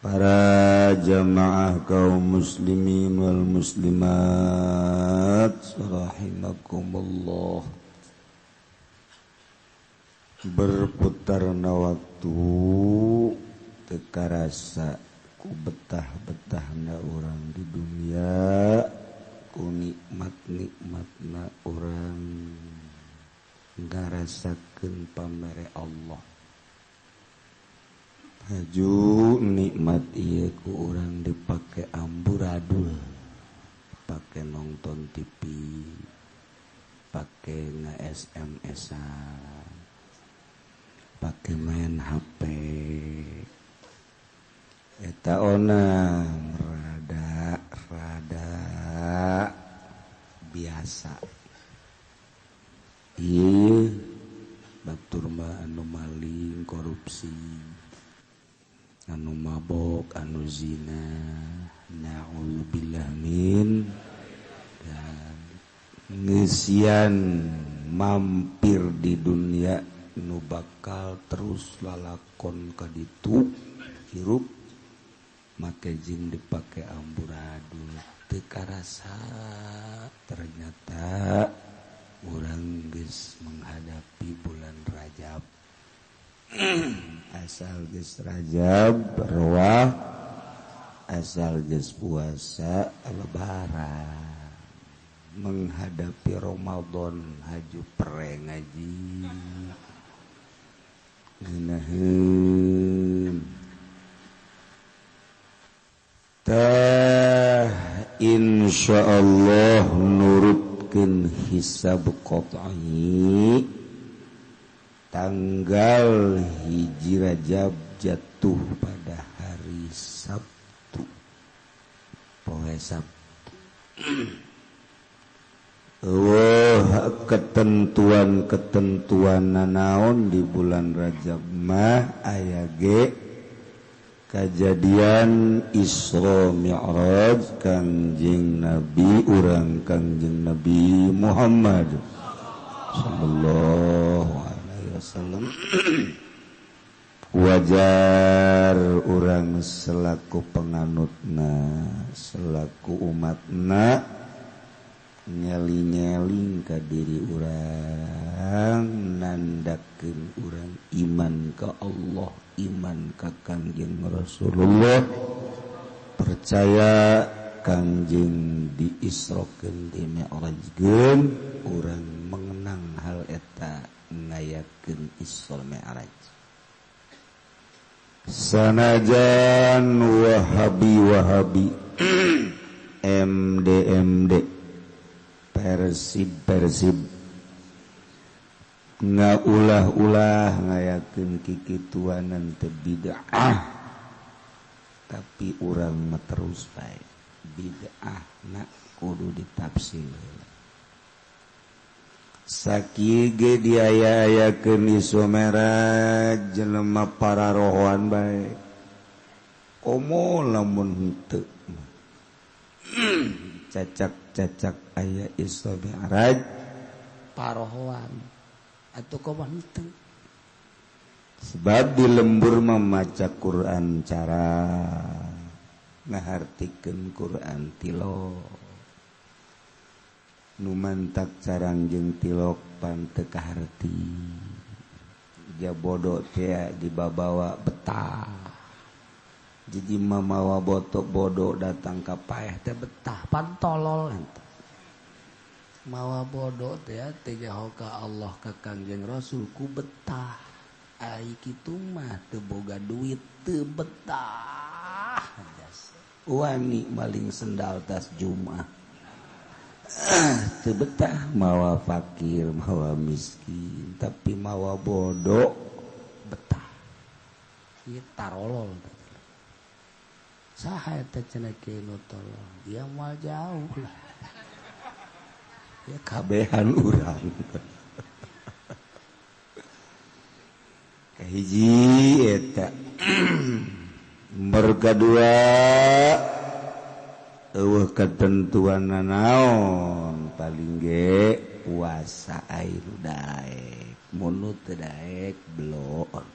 Para jamaah kaum muslimin wal muslimat rahimakumullah. Berputarna waktu teu karasa ku betah-betahna urang di dunia, ku nikmat-nikmatna urang ngarasakeun pamere Allah. Haju nikmat ieu ku urang dipake amburadul, pake nonton TV, pake nge-SMS-an, pake main HP. Eta onang rada-rada biasa. Ieu batur mah anu maling, korupsi, anu mabok, anu zina, na'udzubillah min dan ngeusian mampir di dunia nu bakal terus lalakon ka ditu hirup make jeung dipake amburadul teu karasa. Ternyata urang geus menghadapi bulan Rajab. Asal geus Rajab roah, asal geus puasa lebaran, menghadapi Ramadan haju pre ngaji ngeunaheun. Tah insyaallah nurutkeun hisab qat'i tanggal 1 Rajab jatuh pada hari Sabtu, poe Sabtu. Wah, ketentuan-ketentuan nanaon di bulan Rajab mah aya ge kajadian Isra Mi'raj Kangjeng Nabi urang Kangjeng Nabi Muhammad sallallahu alaihi wasallam. Wajar urang selaku penganutna, selaku umatna ngeling-ngeling ka diri urang, nandakeun urang iman ka Allah, iman ka Kangjeng Rasulullah, percaya Kangjeng diisrokeun dimi'rajkeun, urang mengenang hal eta ngayakeun Isra Mi'raj. Sanajan Wahabi-Wahabi, MD-MD, Persib-Persib ngaulah-ulah ngayakeun kikituanan teu bid'ah, tapi urang mah terus bae bid'ah na kudu ditafsir. Sakieu ge diaya-ayakeun Isra Mi'raj jelema para rohoan bae, komo lamun henteu cacak-cacak aya Isra Mi'raj parohoan atuh komo henteu. Sebab di lembur memaca Quran cara ngahartikeun Quran tilok, nu mantak carang jeung tilok pan teu kaharti. Ja bodo teh dibabawa betah, jadi mamawa botok bodo datang ka paeh teh betah pan tolol eta. Mawa bodo teh teh nyaho ka Allah ka Kangjeng Rasul ku betah. Ai kitu mah teu boga duit teu betah. Wani maling sendal tas Jumat teu betah, mawa fakir mawa miskin, tapi mawa bodoh betah. Ieu tarolol. Saha eta cenah kieu nu tolol? Dia moal jauh lah. Ya kabehan urang. Kahiji eta. Nomor kadua eueuh ketentuan naon paling ge puasa air daek mun teu daek bloon.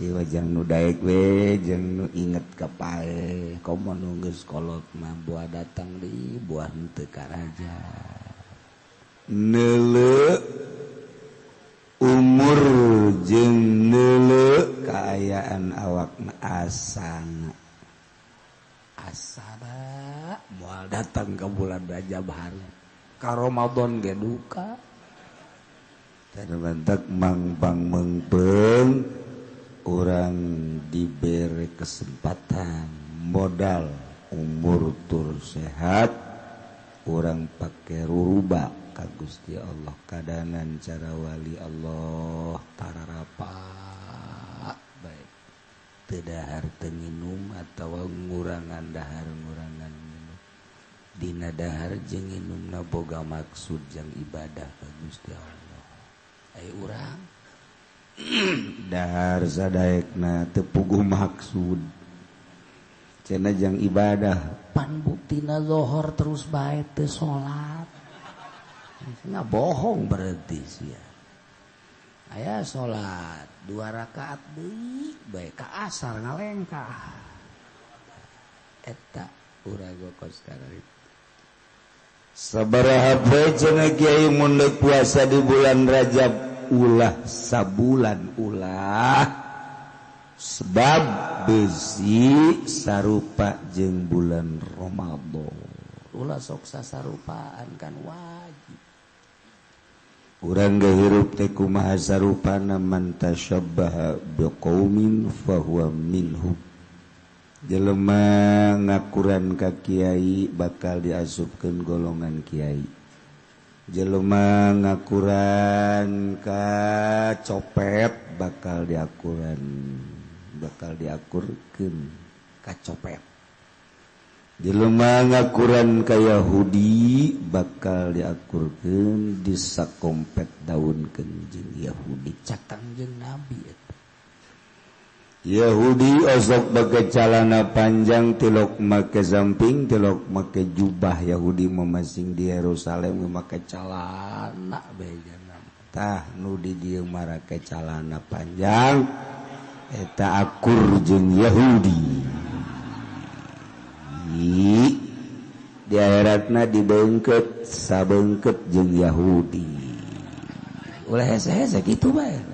Ieu jang nu daek we jeung nu inget ka pae komo nu geus kolot mah buah datang di buah henteu ka raja. Neuleu umur jeung neuleu kaayaan awakna asana. Asana moal datang ka bulan Rajab hari. Ka Ramadan ge duka. Terbentak mangbang mengpeng orang diberi kesempatan modal umur tur sehat orang pakai ruruba ka Gusti Allah kadanan cara wali Allah tararapa baik teu dahar teu nginum atawa ngurangan dahar ngurangan minum dina dahar jeung nginumna boga maksud jang ibadah ka Gusti Allah. Ai urang dahar sadaekna teu puguh maksud cenah jang ibadah pan buktina zohor terus bae teu salat nggak bohong berarti sia. Aya salat 2 rakaat deui bae ka asar ngalengkah eta urang kos kararitu. Sabaraha poe cenah kiai mun deuk puasa di bulan Rajab ulah sabulan ulah sebab besi sarupa jeung bulan Ramadan ulah sok sasarupaan kan wajib urang ge hirup teh kumaha sarupana man tasyabbaha biqaumin fahuwa minhum jelema ngakuran ka kiai bakal diasupkeun golongan kiai jelema ngakuran ka copet bakal diakurkeun ka copet jelema ngakuran ka Yahudi bakal diakurkeun disakompet daun jeung Yahudi cakang jeung Nabi eta. Yahudi osok bage calana panjang tilok make samping tilok make jubah Yahudi memasing di Yerusalem make calana bejana tah nu di dieu marake calana panjang eta akur jeung Yahudi di akhiratna dibeungkeut sabeungkeut jeung Yahudi ulah hese-hese kitu bae.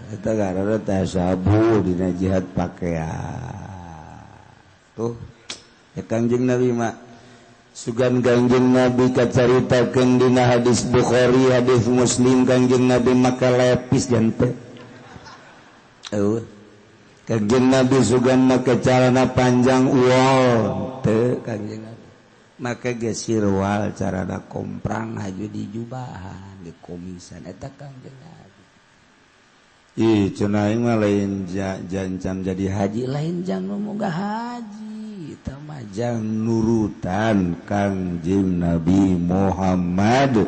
Eta karena tasabuh dina jihad pakaian tuh ya Kangjeng Nabi mah sugan Kangjeng Nabi kacaritakeun dina hadis Bukhari hadis Muslim Kangjeng Nabi maka lepis jante eueuh Kangjeng Nabi sugan make calana panjang uol teu Kangjeng Nabi make ge sirwal carana komprang haju di jubahan di komisan eta Kangjeng Nabi. Ih, cenah aing mah lain jancam jadi haji, lain jang nu moga haji, eta mah jang nurutan Kangjeng Nabi Muhammad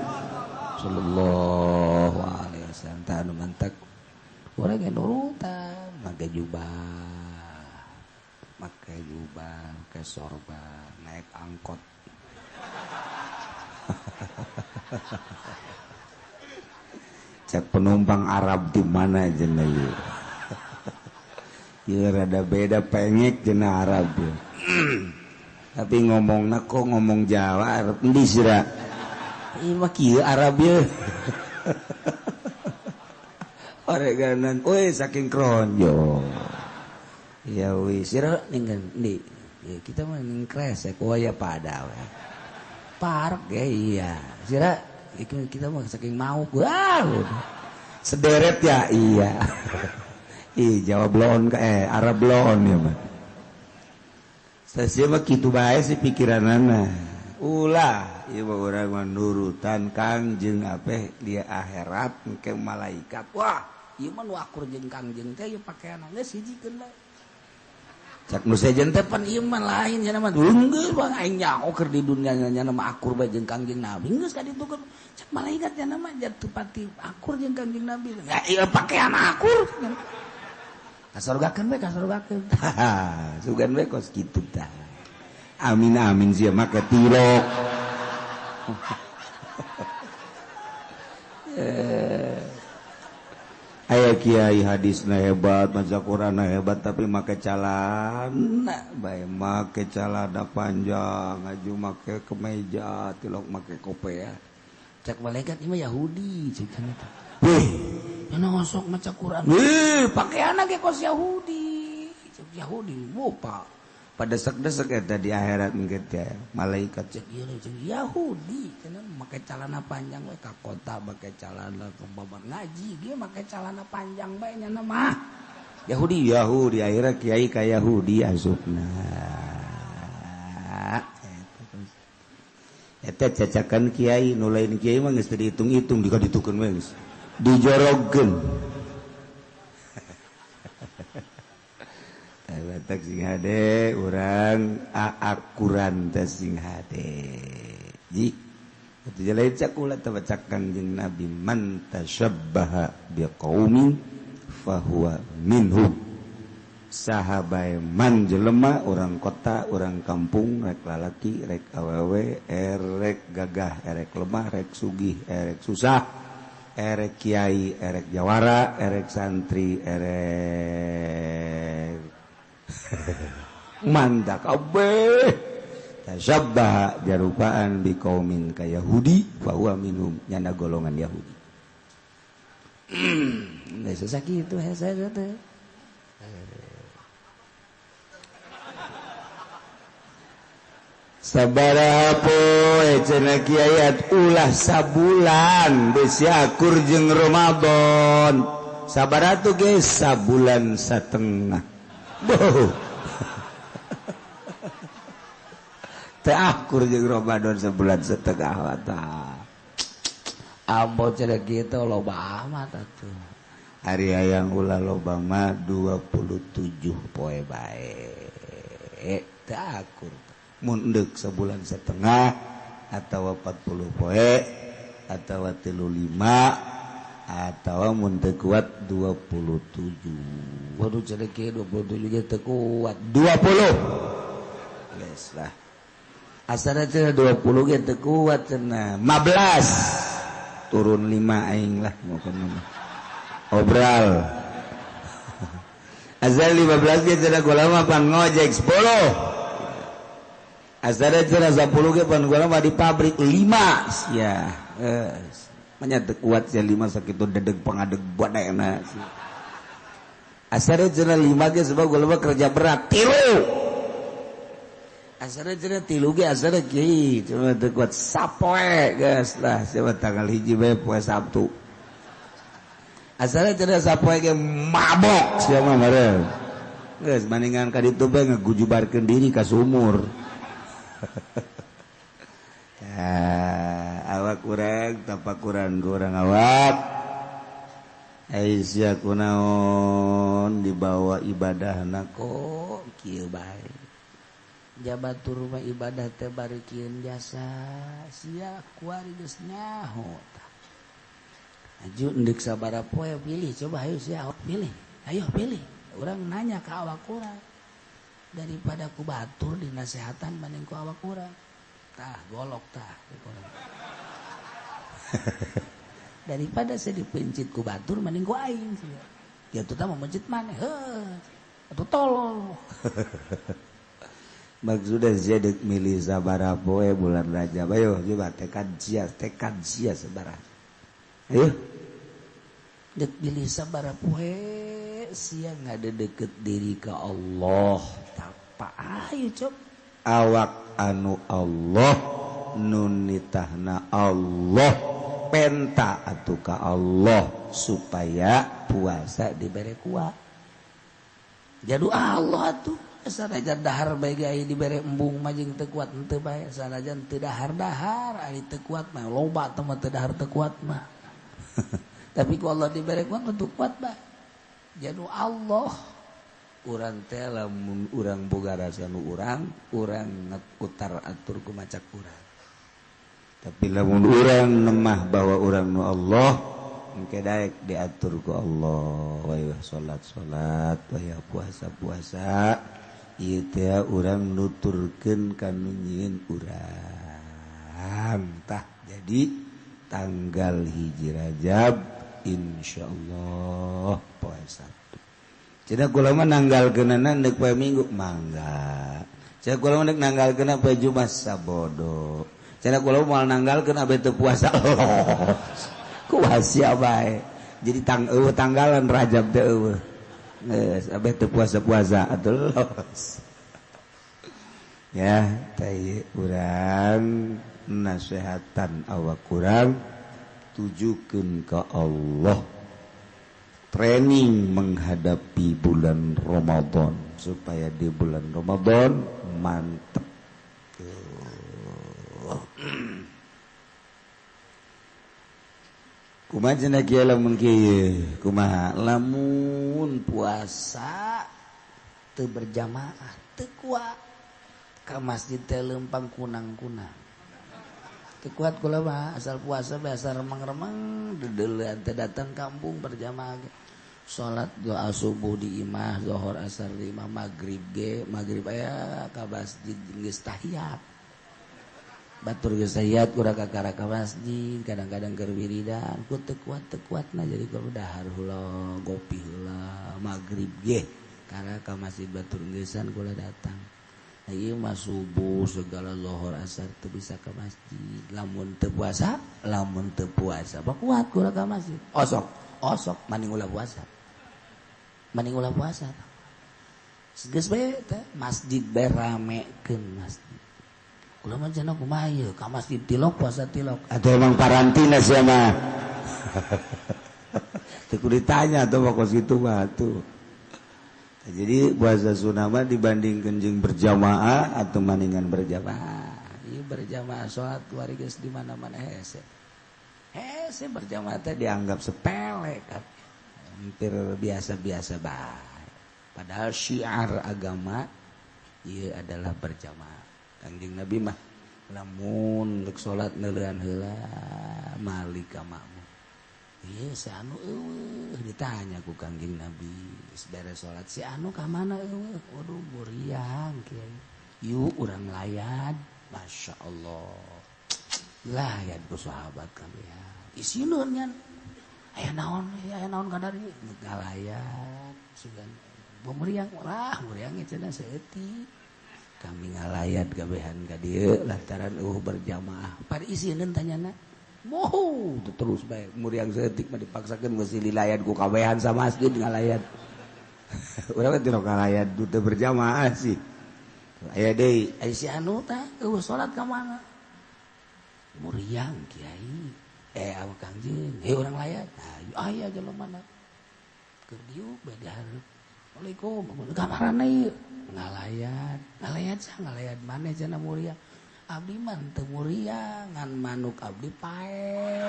sallallahu alaihi wasallam. Tah anu mantak urang ge nurutan, make jubah, make sorban, naik angkot. Cek penumpang Arab di mana jenah ieu. Ieu rada beda pengek jenah Arab ya. Tapi ngomongna kok ngomong Jawa Arab endi sira? Ieu mah kieu Arab ye. Oreganan euy saking kronjo. Ya wis sira ninggal endi? Ya, kita mah ning kresek waya pada we. Park ya iya. Sira kita mah saking mau gua sederet ya iya. Ih Jawa blon Arab blon ya mah. Saya mah kitu bae sih pikiranana. Ulah ieu mah urang mah nurutan Kangjeng apeh dia akhirat engke malaikat. Wah, ieu mah nu akur jeung Kangjeng teh ieu pakaianna geus hijikeun bae. Cak nu sejen teh pan ieu mah lain cenah mah geus bang aing nyaho keur di dunya nya mah akur bae jeung Kangjeng Nabi geus ka ditu kan cak malaikat nya mah jatuh pati akur jeung Kangjeng Nabi. Ya ieu pakaian akur. Kasorgakeun we kasorgakeun. Sugan we kos kitu tah. Amin amin sia make tilok. Aya kiai hadisna hebat, maca Qur'anna hebat, tapi make calana bae, make calana panjang, aju make kemeja, tilok make kopea. Cek malaikat ieu mah Yahudi cek eta. Wih, nya sok maca Qur'an. Wih, pakaianna ge kos Yahudi. Cek Yahudi, bopa. Pada desek-desek eta di akhirat engke teh malaikat cek ieu cek Yahudi cenah make calana panjang we ka kota make calana ke babar ngaji ge make calana panjang bae nya mah. Yahudi Yahudi akhirnya kiai ka Yahudi asupna. Eta cacakan kiai nu lain kiai mah geus teu dihitung-hitung dikaditukeun we geus dijorogkeun. Batak sing hade urang aakuran teh sing hade. Ji atuh lain cak ulah teh baca Kangjeng Nabi man tasyabbaha biqaumin fahuwa minhum. Saha bae man jelema urang kota, urang kampung, rek lalaki, rek awewe, erek gagah, erek lemah, rek sugih, erek susah, erek kiai, erek jawara, erek santri, erek mandak kabeh tasyabbaha jarupaan biqaumin ka Yahudi fa huwa minhum nyana golongan Yahudi. Geus sakitu hese teh. Sabaraha poe cenah kiai ulah sabulan besi akur jeung Ramadan. Sabaraha tuh ge sabulan satengah. Boh. Teu akur jeung Ramadan sebulan setengah tah. Ambo cenah kitu loba amat atuh. Ari hayang ulah loba mah 27 poe bae. Teu akur. Mun deuk sebulan setengah atawa 40 poe atawa 35 atawa mun teu kuat 27. Waduh cenah kieu 27 ge teu kuat. 20. Geus lah. Asana cenah 20 ge teu kuat cenah. 15. Turun 5 aing lah pokona mah. Obral. Asal 15 ge cenah gula mah pan ngojek 10. Asana cenah 10 ge pan gula mah di pabrik 5 sia. Geus. Manya teu kuat sia 5 sakitu dedeg pangadeg badena. Asana cenah 5 ge sebab gula mah kerja berat 3. Asana cenah 3 ge asana kieu cuma teu kuat sapoe geus lah sia tanggal 1 bae poe Sabtu. Asana cenah sapoe ge mabok sia mah meureun. Geus bandingan ka ditu bae ngagujubarkeun diri ka sumur. Awak kurang tapakuran kurang awak Aisyah kunaon dibawa ibadahna kok kieu bae. Jabatur mah ibadah teh bari kieun jasa sia kuari geus nyaho tah. Aju endek sabaraha poe pilih coba ayo sia pilih. Ayo pilih. Urang nanya ka awak urang. Daripada ku batur dinasehatan banding ku awak urang. Tah golok tah. Daripada saya dipencit ku batur mending ku aing sia. Ya tuh tah mencit maneh heuh. Atuh tolol. Maksudnya sia deuk milih sabaraha poe bulan Rajab ayo coba tekad sia sabaraha. Ayo. Deuk milih sabaraha poe sia ngadedeket diri ka Allah. Tapa ayo coba. Awak anu Allah nu nitahna Allah penta atuh ka Allah supaya puasa dibere kuat. Jadu Allah atuh sanajan dahar bae ge aya dibere embung mah jeung teu kuat henteu bae sanajan teu dahar-dahar ari teu kuat mah loba teh mah teu dahar teu kuat mah. Tapi ku Allah dibere kuat teu kuat bae. Jadu Allah urang teh lamun urang boga rasa nu urang, urang ngutar atur ku macak urang. Tapi lamun urang nemah bahwa urang nu Allah, engke daek diatur ku Allah. Wayah salat-salat, wayah puasa-puasa, ieu teh urang nuturkeun ka nu nyieun urang. Tah jadi tanggal 1 Rajab insyaallah poe Sabtu. Cenah kula mah nanggalkeunana deuk poe Minggu mangga. Cenah kula mah deuk nanggalkeunna poe Jumat sabodo. Cenah kula moal nanggalkeun abe teu puasa. Kuasia bae. Jadi tang eueuh tanggalan Rajab teh eueuh. Geus abe teu puasa-puasa atuh los. Ya, teh urang nasehatan awak kurang tujukeun ka Allah. Training menghadapi bulan Ramadan supaya di bulan Ramadan mantep. Kumaha cenah kieu lamun kieu? Kumaha lamun puasa teu berjamaah teu kuat ka masjid teh leumpang kunang-kunang. Teu kuat kula mah asal puasa biasa remang-remang dedeuleun teh datang kampung berjamaah ge. Salat doa subuh di imah, zuhur asar di imah, magrib ge, magrib aya ka masjid geus tahiyat. Batur geus tahiyat kurang kakara ka masjid, kadang-kadang keur wiridan, ku teu kuat-teu kuatna jadi kudu dahar heula, ngopi heula, magrib ge. Karena ka masjid batur geusan kula datang. Ieu mah subuh segala zuhur asar teu bisa ka masjid. Lamun teu puasa, lamun teu puasa apa kuat kula ka masjid. Osok, osok maning ulah puasa. Maning ulah puasa. Geus bae teh masjid bae ramekeun masjid. Kula mah cenah kumaha ieu ka masjid tilok puasa tilok. Atuh emang parantina sia mah. Teu kudu ditanya atuh pokos kitu mah atuh. Jadi puasa sunnah mah dibandingkeun jeung berjamaah atau maningan berjamaah. Ieu berjamaah salat kuari geus di mana-mana hese. Hese berjamaah teh dianggap sepele kan. Hampir biasa-biasa bae. Padahal syiar agama ieu adalah berjamaah. Kangjeng Nabi mah lamun rek salat neuleuan heula malik ka makmum. Iya si anu eueuh ditanya ku Kangjeng Nabi geus beres salat si anu ka mana eueuh waduh muriang kiai yuk urang layad Masya Allah layad ku sahabat kami ya isineun nyan aya naon kadari ngalayad sugan muriang lah muriang cenah saeutik kami ngalayad kabehan ka dieu lantaran eueuh berjamaah par isineun tanyana moho terus bae muriang saeutik mah dipaksakeun geus dilayad ku kabehan sama masjid ngalayad. Urang teh ngalayad teu berjamaah sih. Aya deui ai si anu tah eueuh salat ka mana? Muriang kiai. Awak Kangjeng, heuh urang layad. Aya jelema mana? Keur diuk bae dihareup. Assalamualaikum. Kamarana ieu? Ngalayad. Ngalayad sah ngalayad maneh cenah muriang. Abdi mah teu muriang ngan manuk abdi paeh.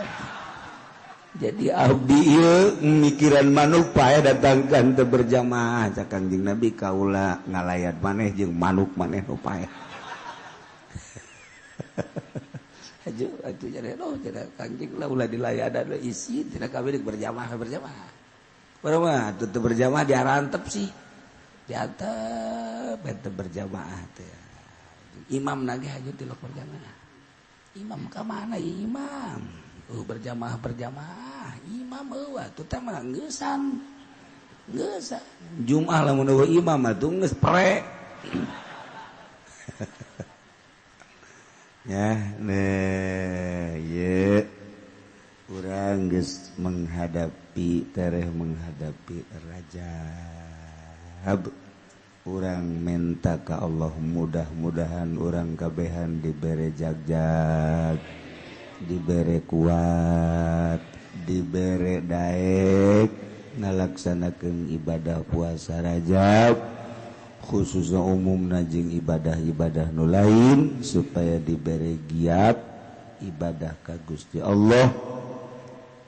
Jadi abdi ieu mikiran manuk paeh datangkan teu berjamaah cak Kangjeng Nabi kaula ngalayat maneh jeung manuk maneh nu paeh. Aju atuh jadi oh cenah Kangjeng lah ulah dilayadan isi cenah kami deuk berjamaah berjamaah. Baru mah teu berjamaah diarantep sih. Diantep teu berjamaah teh. Imam nage haju tilok berjamaah. Imam ka mana imam? Berjamaah berjamaah. Imam eueuh atuh teh mah geusan. Geusan. Jumat lamun eueuh imam atuh geus pre. Ya, nah, ye. Urang geus menghadapi tereh menghadapi Rajab. Urang minta ka Allah mudah-mudahan urang kabehan dibere jagjag, dibere kuat, dibere daek ngalaksanakeun ibadah puasa Rajab khususnya umumna jeung ibadah-ibadah nu lain supaya dibere giat ibadah ka Gusti Allah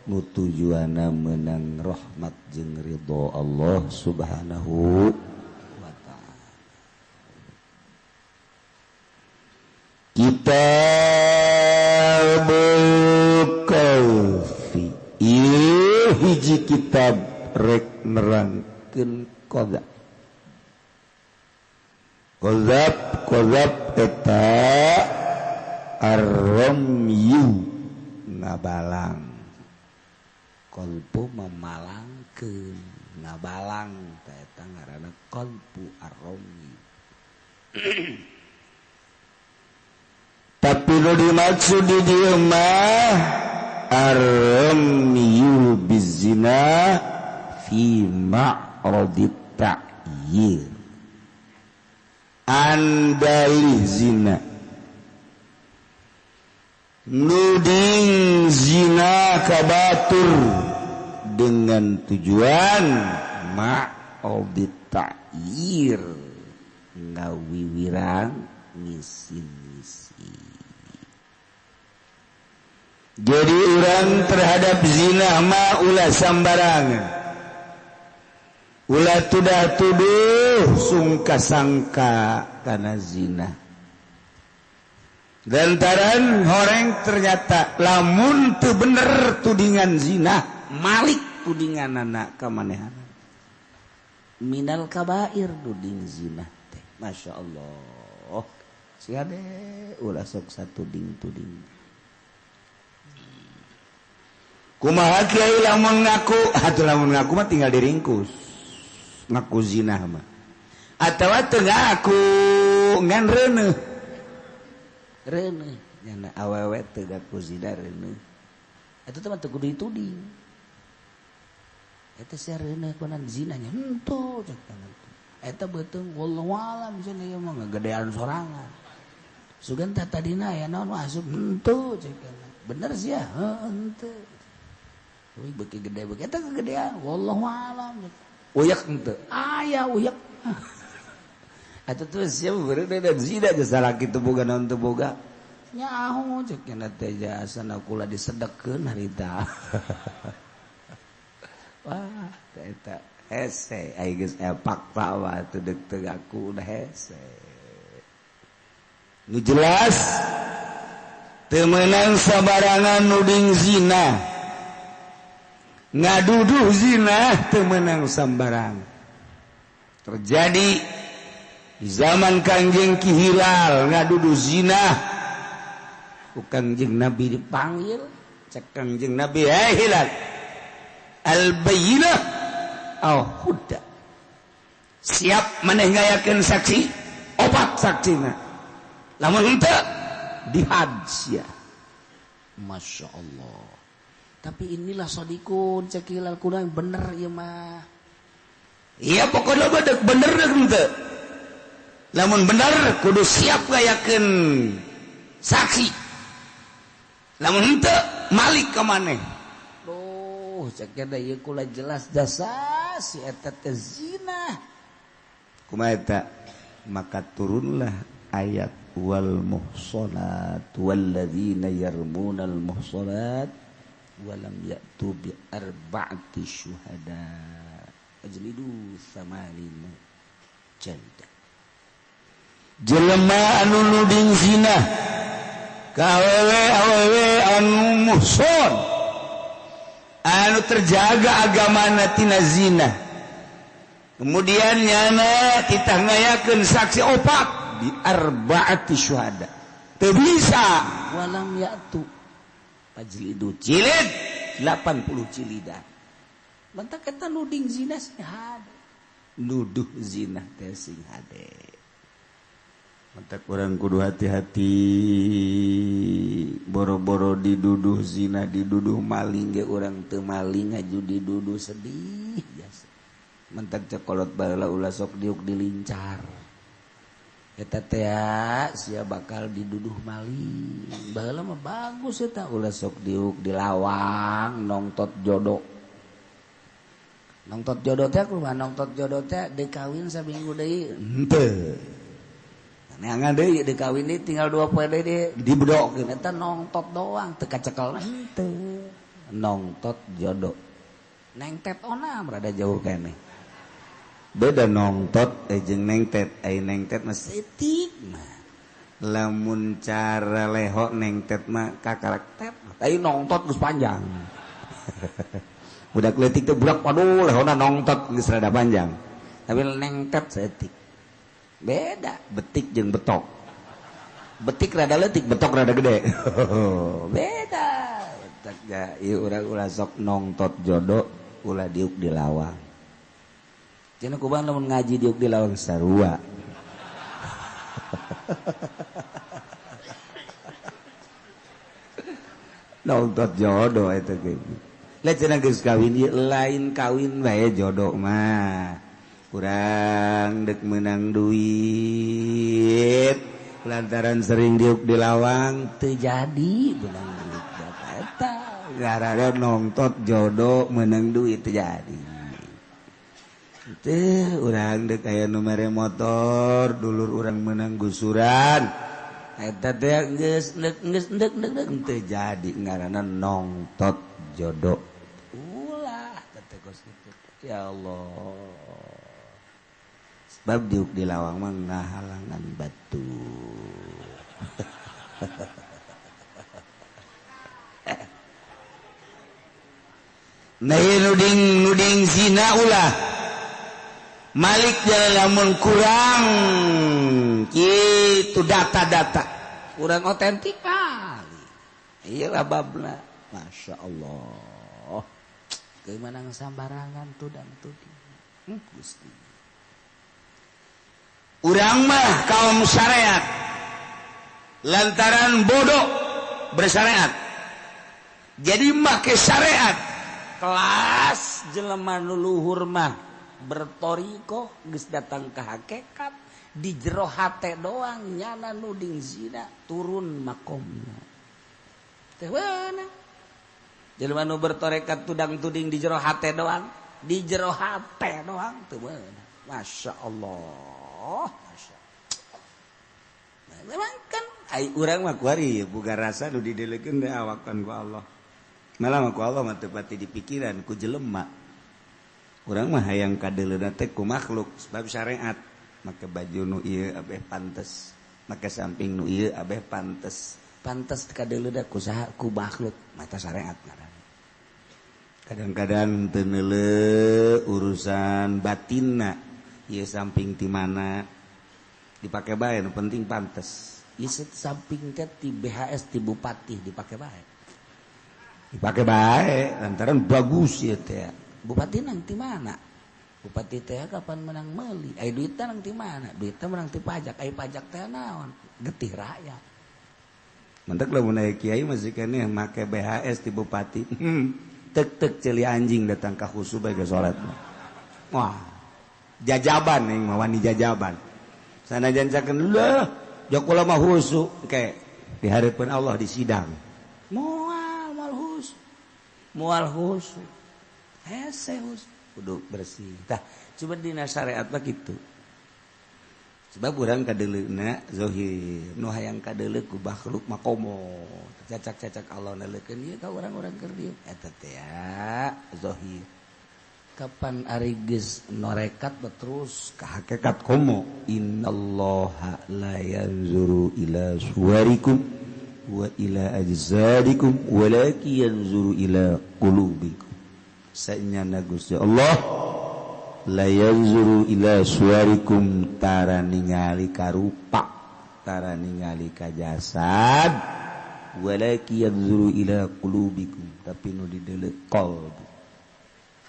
nu tujuanna meunang rahmat jeung ridho Allah Subhanahu wa ta'ala. Kitabul Kahfi ieu hiji kitab rek nerangkeun qadha. Qadhab qadhab eta ar-ramyu ngabalang. Qalbu memalangkeun ngabalang teh eta ngaranna qalbu arromi. Tapi nu dimaksud di dieu mah arramiyu bizina fi ma'radit ta'yir, andali zina, nuding zina kabatur dengan tujuan ma'radit ta'yir, ngawiwirang ngisi-ngisi. Jadi orang terhadap zina mah ulah sambarangan, ulah tudah tuduh sungka-sangka karena zina. Lantaran horeng ternyata lamun teu bener tudingan zina, malik tudingan anak kamanehan. Minal kabair tuding zina teh. Masya Allah. Siade ulah sok satuding-tuding. Kumaha kiai lamun ngaku, atuh lamun ngaku mah tinggal diringkus. Ngaku zina mah. Atawa teu ngaku ngan reuneuh. Reuneuh nyana awewe teu ngaku zina reuneuh. Eta teh mah teu kudu dituding. Eta sia reuneuh kunan zinanya henteu cek tangan. Eta beuteung wallahu alam cenah ieu mah ngagedean sorangan. Sugan teh tadina aya naon asup henteu cek. Bener sia heuh henteu. Wih beuki gede beuki eta kegedean wallahu alam. Uyak henteu. Aya uyak. Eta tuh sia beureuh dan zina geus salaki teu boga naon teu boga. Nyaho cek nya teh jasana kula disedekeun harita. Wah, eta hese ai geus fakta mah teu deuk teu ngaku udah hese. Nu jelas teu meunang sabarangan nuding zina. Ngaduduh zina teu meunang sambarang. Terjadi di zaman Kangjeng Ki Hilal ngaduduh zina. Ku Kangjeng Nabi dipanggil, cek Kangjeng Nabi, "Hei Hilal, al-bayyinah aw huda." Siap maneh ngayakeun saksi? Opat saksina. Lamun henteu dihad sia. Masya Allah. Tapi inilah sodikun cek Hilal kurang bener ieu mah. Iya pokoknya mah deuk bener deuk henteu. Lamun bener kudu siap ngayakeun saksi. Lamun henteu malik ka maneh. Duh, cek da ieu kula jelas jasa si eta teh zina. Kumaha eta? Maka turunlah ayat wal muhsanat walladzina yarmunal muhsanat walam ya'tu bi arba'ati syuhada ajlidu samanina jalda. Jelema anu nuding zina ka awewe awewe anu muhson anu terjaga agamana tina zina, kemudian nyana titah ngayakeun saksi opat bi arba'ati syuhada teu bisa walam ya'tu pajlidu jilid 80 jilidan. Mantak eta nuding zina sing hade. Nuduh zina teh sing hade. Mantak urang kudu hati-hati. Boro-boro diduduh zina, diduduh maling ge urang teu maling aju diduduh sedih jasa. Mantak cekolot baheula ulah sok diuk dilincar. Eta teh sia bakal diduduh maling. Baheula mah bagus eta ulah sok diuk di lawang nongtot jodoh. Nongtot jodoh teh kumaha nongtot jodoh teh dikawin saminggu deui henteu. Neangan deui dikawin deui tinggal 2 poe deui dibedokeun eta nongtot doang teu kacekel henteu. Nongtot jodoh. Nengtet onam rada jauh keneh. Beda nongtot jeung nengtet, ai nengtet mah setik mah. Lamun cara leho nengtet mah kakarakter, ai nongtot geus panjang. Budak leutik teh budak waduh lehona nongtot geus rada panjang. Tapi nengtet setik. Beda betik jeung betok. Betik rada leutik, betok rada gede. Beda. Matak ga ieu urang ulah sok nongtot jodoh ulah diuk di lawang. Cenah kumaha lamun ngaji diuk di lawang sarua. Nongtot jodoh eta ge. Lah cenah geus kawin ieu lain kawin bae jodoh mah. Kurang dek menang duit lantaran sering diuk di lawang teu jadi menang duit eta gara-gara nongtot jodoh menang duit teu jadi. Teu urang dek aya nu mere motor dulur urang menang gusuran eta teh geus geus ndek ndek teu jadi ngaranna nongtot jodoh. Ulah teh kos kitu. Ya Allah. Sebab diuk di lawang mah ngahalangan batu. Nah nuding nuding zina ulah. Malik lamun kurang kitu data-data kurang otentik kali. Ieu babna. Masya Allah. Gimana sambarangan tudang tuding. Gusti. Urang mah kaum syariat lantaran bodoh bersyariat jadi make syariat kelas jelema nu luhur mah bertoriko geus datang ke hakikat di jero hate doang nyana nuding zina turun makomna teh weuna jelema nu bertorekat tudang tuding di jero hate doang di jero hate doang teu weuna. Masya Allah. Masya. Nah, memang kan ai urang mah kuari boga rasa nu didelekeun teh awakan ku Allah. Malah mah ku Allah mah teu pati di pikiran ku jelema. Urang mah hayang kadeuleuna teh ku makhluk sebab syariat. Make baju nu ieu abeh pantes, make samping nu ieu abeh pantes. Pantes kadeuleuna ku saha ku makhluk mata syariat ngaranna. Kadang-kadang teu neuleuh urusan batinna. Ieu samping ti mana dipake bae nu penting pantes. Ieu samping teh ti BHS ti bupati dipake bae. Dipake bae lantaran bagus ieu teh. Bupati nang ti mana? Bupati teh kapan menang meuli? Ai duitna nang ti mana? Duitna menang ti pajak. Ai pajak teh naon? Getih rakyat. Mentek lamun aya kiai masih keneh make BHS ti bupati. Tek-tek ceuli anjing datang ka khusu bae ge salat. Wah. Jajaban yang mawani jajaban sanajan cakeun leuh jok kula mah husu ke di hareupeun Allah di sidang moal moal husu moal husu hese husu kudu bersih tah coba dina syariat mah kitu sebab urang kadeuleuna zahir nu hayang kadeuleu ku makhluk mah komo cacak-cacak Allah neuleukeun ieu ka urang-urang keur dieu eta teh zahir. Kapan ari geus norekat terus ka hakikat komo innallaha la yanzuru ila suwarikum wa ila ajsadikum walakin yanzuru ila qulubikum. Saenyana Gusti Allah la yanzuru ila suwarikum tara ningali ka rupa tara ningali ka jasad walakin yanzuru ila qulubikum tapi nu dideuleu qalbu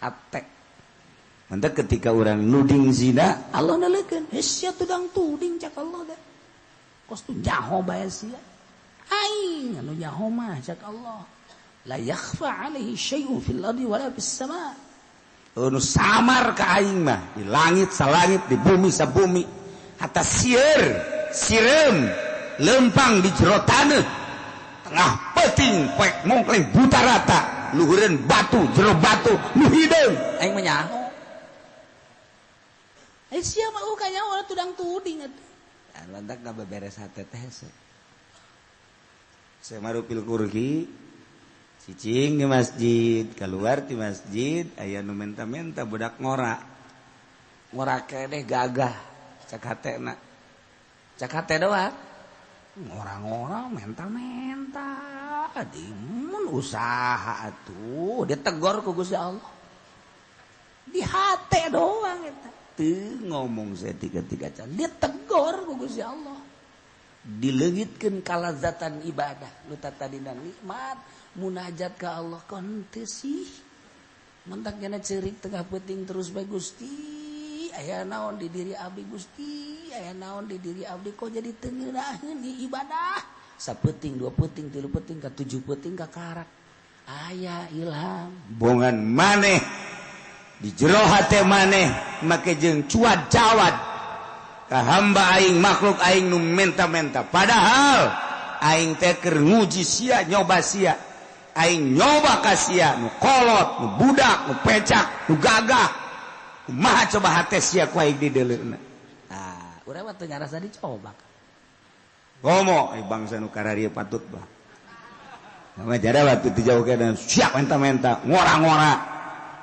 hate. Mantap ketika orang nuding zina Allah naleukeun heuh sia tudang tuding cak Allah teh kos tu nyaho bae sia aing anu nyaho mah cak Allah la yakhfa alaihi syai'un fil ardi wala fis sama anu samar ka aing mah di langit salangit di bumi sabumi hatta sieur sireum lempang di jero taneuh tengah peuting poek mongkleng buta rata luhureun batu jero batu nu hideung aing mah nyaho. Sia mah kayaknya orang tudang tuding atuh. Lantak gak beberes hate teh. Saya marupil kurgi cicing di masjid, keluar di masjid aya nu menta-menta budak ngora. Ngora keneh gagah cak hatena. Cak hate doang. Ngora-ngora menta-menta dimun usaha atuh ditegor ku Gusti Allah. Di hate doang eta. Teu ngomong saya tiga-tiga can ditegor ku Gusti Allah. Dileungitkeun kalazatan ibadah nu tatadina nikmat Munajat ka Allah kon teu sih. Mentak jana ceurik tengah peuting terus bae Gusti. Aya naon di diri abdi Gusti, aya naon di diri abdi kok jadi teu ngeunaheun ibadah. Sapeuting, dua peuting, tilu peuting, ka tujuh peuting ka karak. Aya ilham. Bongan maneh di jero hate maneh make jeung cuad-cawad ka hamba aing makhluk aing nu menta-menta. Padahal aing teh keur nguji sia nyoba sia. Aing nyoba ka sia nu kolot, nu budak, nu pecak, nu gagah. Kumaha coba hate sia ku aing dideuleuna. Ah, urang mah teu ngarasa dicoba. Komo bangsa nu kararieu patut bah. Nama jara waktu dijauh ke siap menta-menta ngora-ngora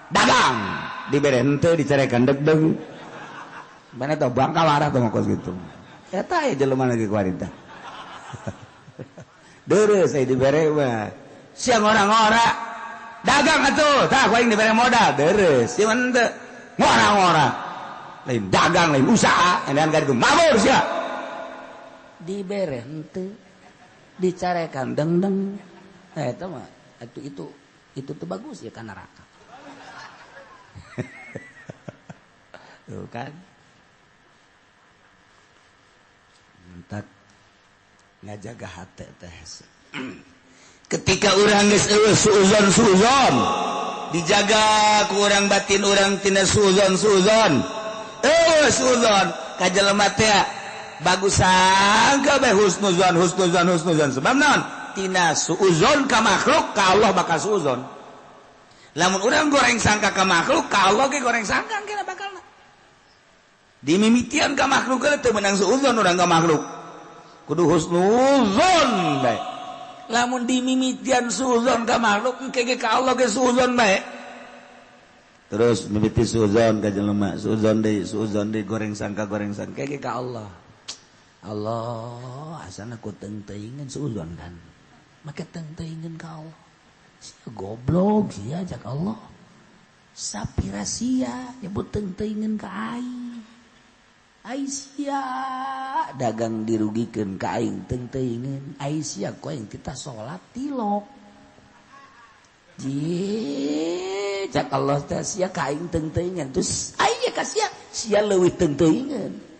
dagang dibere henteu dicarekan deg-deg. Mana tau bangka warah teh kos gitu. Eta aya jelema lagi kuari teh. Deureuh saya dibere mah. Sia ngora-ngora dagang atuh, tah ku aing dibere modal deureuh. Sia henteu ngora-ngora. Lain dagang lain usaha, edan ka ditu mabur sia. Dibere henteu dicarekan deng-deng. Itu mah itu tuh bagus ya kan neraka. Tuh kan. Entak ngajaga hate teh. Ketika urang geus eueuh suuzon-suuzon, dijaga ku urang batin urang tina suuzon-suuzon. Eueuh suuzon ka jelema teh bagus sangka bae husnuzon husnuzon husnuzon sebab naon? Tina suuzon ka makhluk ka Allah bakal suuzon. Lamun urang goreng sangka ka makhluk ka Allah ge goreng sangka kira bakalna. Dimimitian ka makhluk ge teu meunang suuzon urang ka makhluk. Kudu husnuzon bae. Lamun dimimitian suuzon ka makhluk engke ge ka Allah ge suuzon bae. Terus mimiti suuzon ka jelema, suuzon deui goreng sangka ge ka Allah. Allah asana ku teuing-teuingan suuzon kan. Make teuing-teuingan ka Allah. Sia goblok sia jak Allah. Sapira sia nyebut teuing-teuingan ka aing. Ai sia dagang dirugikeun ka aing teuing-teuingan. Ai sia ku aing kita salat tilok. Ji jak Allah teh sia ka aing teuing-teuingan. Terus ai ka sia sia leuwih teuing-teuingan.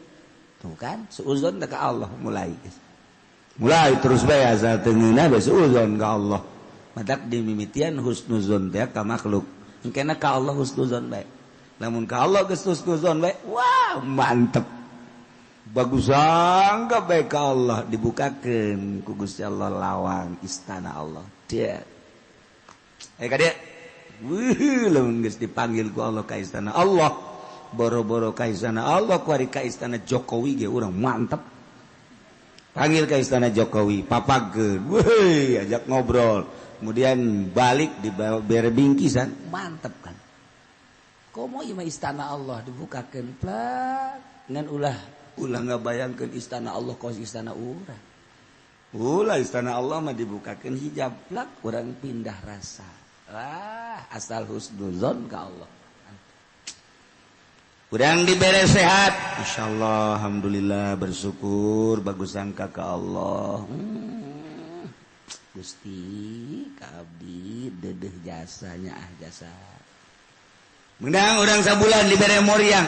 Tuh kan suuzon ka Allah mulai. Mulai terus bae asal teu ngeunah bae suuzon ka Allah. Matak dimimitian husnuzon teh ka makhluk. Engkena ka Allah husnuzon bae. Lamun ka Allah geus husnuzon bae, wah mantep. Bagus anggap bae ka Allah dibukakeun ku Gusti Allah lawang istana Allah. Dia. Ka dieu. Weuh lamun geus dipanggil ku Allah ka istana Allah. Boro-boro ka istana Allah kuari ka istana Jokowi ge urang mantep. Panggil ke istana Jokowi, papageun, weuh ajak ngobrol. Kemudian balik di bere bingkisan, mantep kan. Komo ieu mah istana Allah dibukakeun plak ngan ulah ulah ngabayangkeun istana Allah kos istana urang. Ulah istana Allah mah dibukakeun hijab plak urang pindah rasa. Wah, asal husnuzon ka Allah. Urang dibere sehat, insyaallah alhamdulillah bersyukur bagus sangka ka Allah. Gusti ka abdi dedeh jasanya ah jasa. Menang urang sabulan dibere moriang.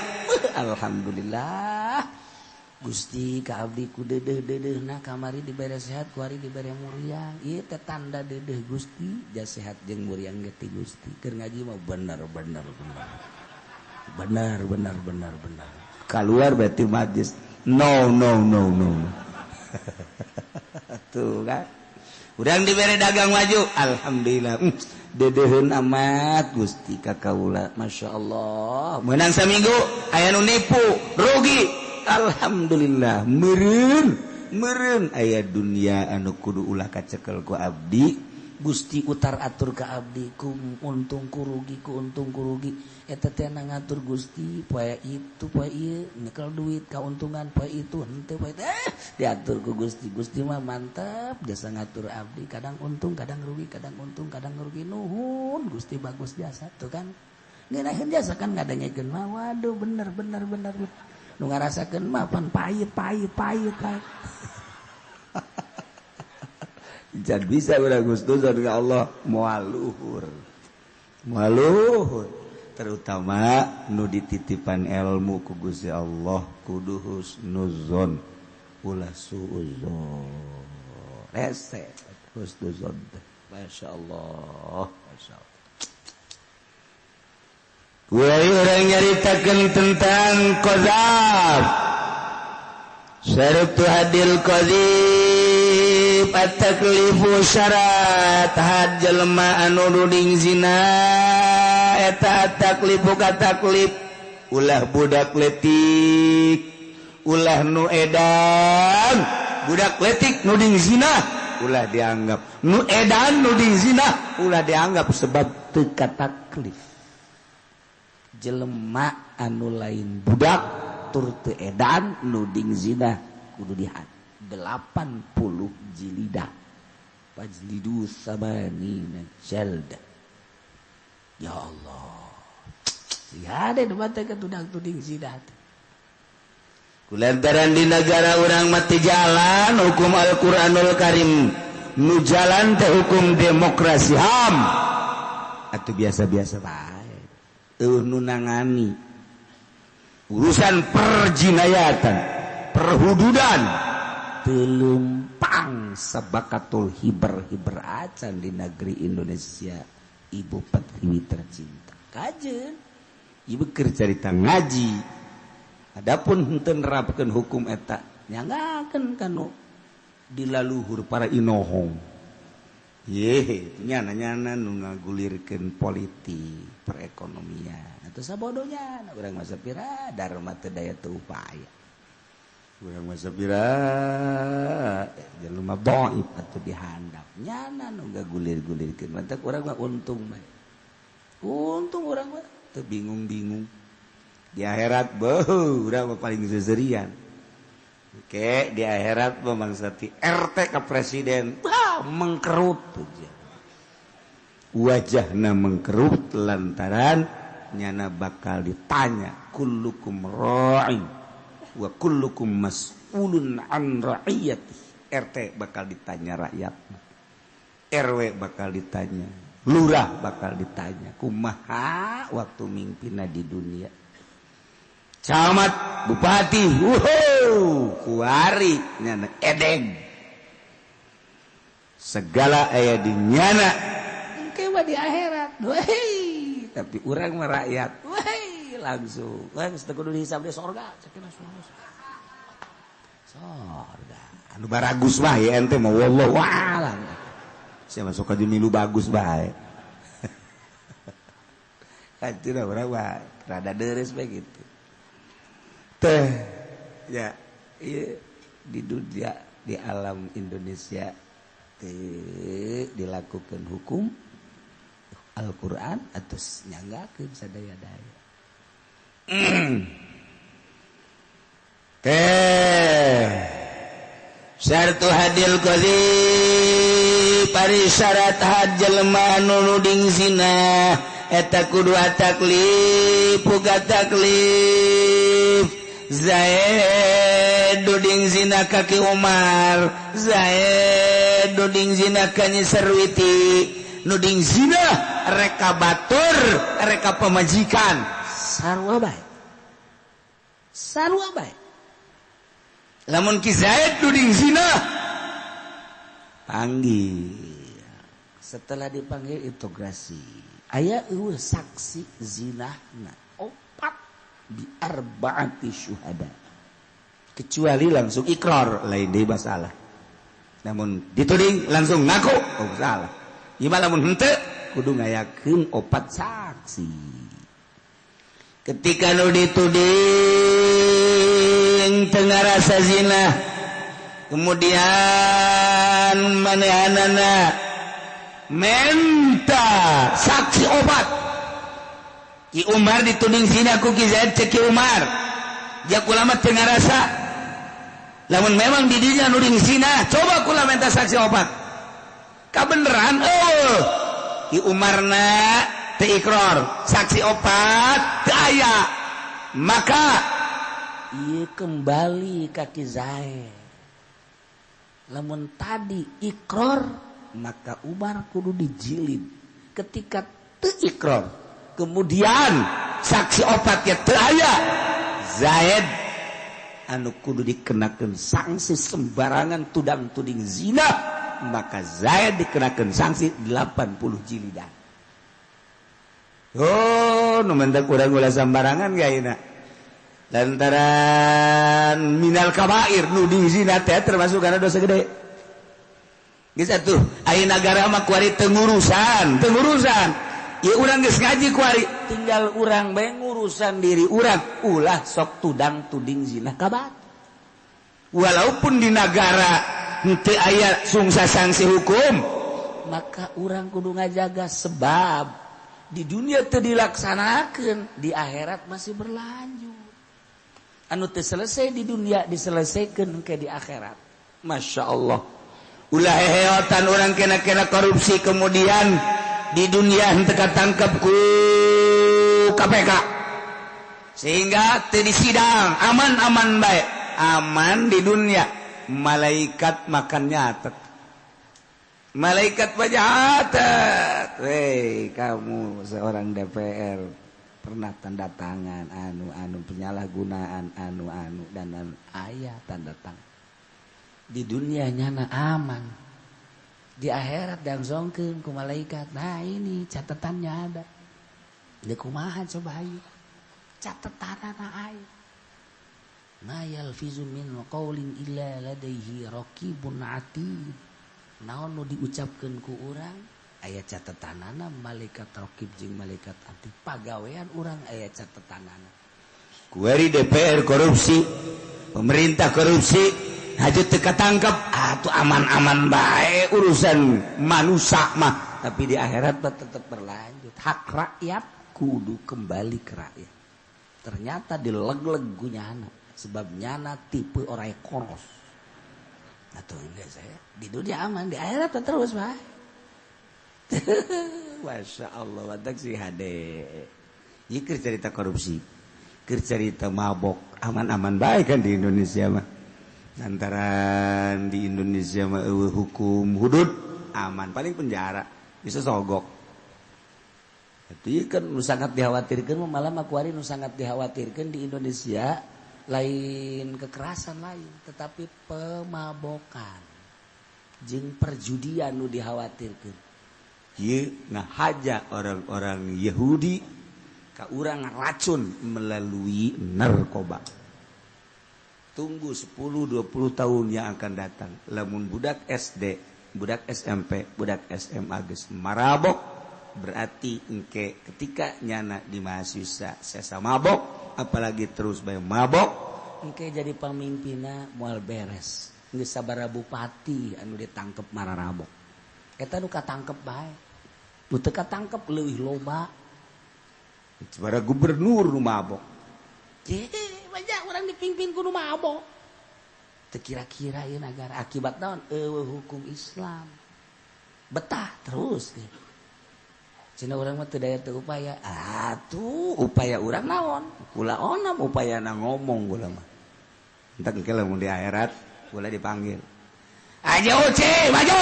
Alhamdulillah. Gusti ka abdi ku dedeh-dedehna kamari dibere sehat kuari dibere muriang. Ieu teh tanda dedeh Gusti, ja sehat jeung muriang ge ti Gusti. Keur ngaji mah bener bener bener. Benar benar benar benar. Keluar berarti majlis. No no no no. Tuh kan. Urang dibere dagang maju, alhamdulillah. Dedeheun amat Gusti ka kaula, masyaallah. Meunang saminggu aya nu nipu, rugi. Alhamdulillah. Meureun, meureun aya dunia anu kudu ulah kacekel ku abdi. Gusti utar atur ka abdi ku untung ku rugi ku untung ku rugi eta teh ngatur Gusti poe itu poe ieu nyekel duit kauntungan poe itu henteu poe teh diatur ku Gusti. Gusti mah mantap jasa ngatur abdi kadang untung kadang rugi kadang untung kadang rugi nuhun Gusti bagus jasa tuh kan ngeunaheun jasa kan ngadengekeun mah waduh bener bener bener nu ngarasakeun mah pan pahit pahit pahit pahit. Jangan bisa urang husnuzon ka Allah, moal luhur. Moal luhur. Terutama nu dititipan ilmu ku Gusti Allah kudu husnuzon, ulah suuzon. Rese husnuzon teh. Masya Allah, Masya Allah. Kuai urang nyaritakeun tentang qadzaf. Syaratu hadil qadzif at-taklifu syarat had jelema anu nuding zina eta taklifu ka taklif, ulah budak letik, ulah nu edan. Budak letik nuding zina ulah dianggap, nu edan nuding zina ulah dianggap sebab teu kataklif. Jelema anu lain budak tur teu edan nuding zina kudu dihad 80 jilidah, fajlidu samanina jalda. Ya Allah, ya ada mata ketudang-tuding zina. Kulantaran di negara orang mati jalan hukum Al-Qur'anul Karim, nu jalan teh hukum demokrasi HAM atau biasa-biasa bae. Eueuh nu nangani urusan perjinayatan, perhududan telumpang sabakatul hiber-hiber acan di negeri Indonesia. Ibu pertiwi tercinta kajen ibu keur carita ngaji. Adapun henteu nerapkeun hukum eta nyanggakeun kanu dilaluhur para inohong. Ye, nyana-nyana nu ngagulirkeun politik, perekonomian. Atuh sabodonya urang mah sapira dharma teu daya teu upaya. Urang mah sapira jelema dhaif atuh dihandap. Nyana nu ngagulir-gulirkeun mantak urang mah untung bae. Untung urang mah teu bingung-bingung. Di akhirat beuh urang mah paling seserian. Oke, di akhirat mah mangsa ti RT ke presiden, bah, mengkerut aja. Wajahna mengkerut lantaran nyana bakal ditanya kullukum ra'in wa kullukum mas'ulun an ra'iyati. RT bakal ditanya rakyat, RW bakal ditanya, lurah bakal ditanya kumaha waktu mimpinna di dunia. Camat, bupati, wuhu, kuari nyana edeng. Segala aya di nyana. Engke mah di akhirat. Weh, tapi urang mah rakyat. Weh, langsung. Weh, geus teu kudu dihisab di sorga. Ceuk sorga. Anu baragus bae ente mah wallahu a'lam. Sia masuk ka milu bagus bae. Kacira urang mah rada deres bae gitu. Teh ya iya, di dunia di alam Indonesia teh dilakukan hukum Al-Qur'an atau nyanggakeun sadaya-daya. Teh syartu hadil qadhi pari syarat had jelema anu nuding zina eta kudu taklif puga taklif. Zaid duding zina ka Ki Umar, Zaid duding zina ka Nyi Sarwiti, nuding zina reka batur, reka pemajikan, sarua bae. Sarua bae. Lamun Ki Zaid duding zina panggil. Setelah dipanggil integrasi, aya eueuh saksi zinahna opat bi arbaati syuhada. Kecuali langsung ikrar lain deui masalah. Namun dituding langsung ngaku, oh salah. Ieu mah lamun henteu kudu ngayakeun opat saksi. Ketika nu dituding teu ngarasa zina, kemudian manehanana menta saksi obat. Ki Umar dituding zina ku Ki Zaid, cek Ki Umar dia kula mah teu ngarasa. Lamun memang di dinya nuding zina, coba kula minta saksi obat. Kabeneran eueuh. Ki Umarna teu ikrar, saksi opat teu aya. Maka ieu kembali ka Ki Zaid. Lamun tadi ikrar maka Umar kudu dijilid. Ketika teu ikrar kemudian saksi opat ya teu aya, Zaid anu kudu dikenakeun sanksi sembarangan tudang tuding zina, maka Zaid dikenakeun sanksi 80 jilidan. Oh, nu mentak urang ulah sembarangan gaina. Lantaran minal kabair nu dizina teh termasuk karena dosa gede. Geus atuh, aya nagara mah kuari teu ngurusan, teu ngurusan. Ya urang geus ngaji kuari, tinggal urang bae ngurusan diri urang, ulah sok tudang tuding zina kabat. Walaupun di nagara henteu aya sungsa sanksi hukum, maka urang kudu ngajaga sebab di dunia teu dilaksanakeun, di akhirat masih berlanjut. Anu teu selesai di dunia diselesaikan ke di akhirat. Masya Allah. Ulah heheotan orang kena-kena korupsi kemudian di dunia henteu katangkep ku KPK. Sehingga teu disidang, aman-aman bae. Aman di dunia. Malaikat makan nyatet. Malaikat penyatet. Hei, kamu seorang DPR pernah tanda tangan anu-anu penyalahgunaan anu-anu dan anu ayah tanda tangan. Di dunia nyana aman, di akhirat dangsongkeun ku malaikat. Nah ini catatannya ada. Di kumaha coba ayo catatanana ayo. Ma yalfizu min qaulin illa ladaihi raqibun atid. Naon nu diucapkeun ku urang aya catatanana malaikat raqib jeung malaikat atid. Pagawean urang aya catatanana. Kuari DPR korupsi, pemerintah korupsi, haju teu katangkep, atuh aman-aman bae urusan manusia mah, tapi di akhirat mah tetep berlanjut. Hak rakyat kudu kembali ke rakyat. Ternyata dileg-leg ku nyana, sebab nyana tipe orang koros. Atau enggak saya di dunia aman, di akhirat terus bae. Masya Allah, watak si hade. Ieu keur cerita korupsi, keur cerita mabok, aman-aman bae kan di Indonesia mah. Lantaran di Indonesia mah eueuh hukum hudud, aman, paling penjara, bisa sogok. Itu kan nu sangat dikhawatirkan, malah makuari nu sangat dikhawatirkan di Indonesia lain kekerasan lain, tetapi pemabokan jeung perjudian nu dikhawatirkan. Ieu ngahaja orang-orang Yahudi ka urang racun melalui narkoba. Tunggu 10-20 tahun yang akan datang. Lamun budak SD, budak SMP, budak SMA geus marabok, berarti engke ketika nyana di mahasiswa sesa mabok, apalagi terus bae mabok, engke jadi pamimpinna moal beres. Geus sabaraha bupati anu ditangkep mararabok. Eta nu katangkep bae. Nu teu katangkep leuwih loba. Sabaraha gubernur nu mabok. Banyak orang dipimpin kudu mabok. Teu kira-kira ieu nagara akibat naon? Eueuh hukum Islam. Betah terus ge. Cina urang mah teu daya teu upaya. Atuh upaya urang naon? Kula onam upayana ngomong kula mah. Entak engke lamun di akhirat kula dipanggil. Aja oce, maju.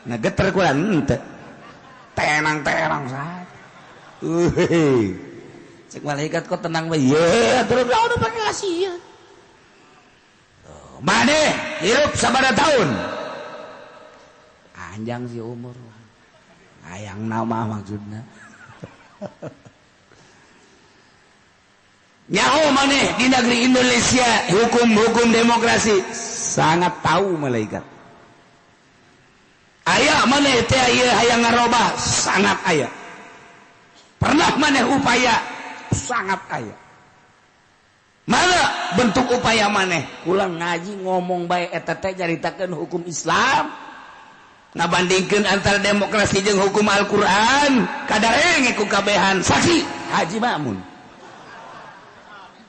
Nah geter kula henteu. Tenang-tenang saja. Cek malaikat kok tenang bae. Ye, terus lawan pakai kasihan. Maneh hirup sabaraha tahun? Anjang sih umur. Hayang nama maksudna. Nyaho maneh di negeri Indonesia hukum-hukum demokrasi sangat tahu malaikat. Aya maneh teh ieu hayang ngarobah sangat aya. Pernah maneh upaya sangat aya. Mana bentuk upaya maneh? Kula ngaji ngomong bae eta teh nyaritakeun hukum Islam. Ngabandingkeun antara demokrasi jeung hukum Al-Qur'an, kadarenge ku kabehan saksi Haji Ma'mun.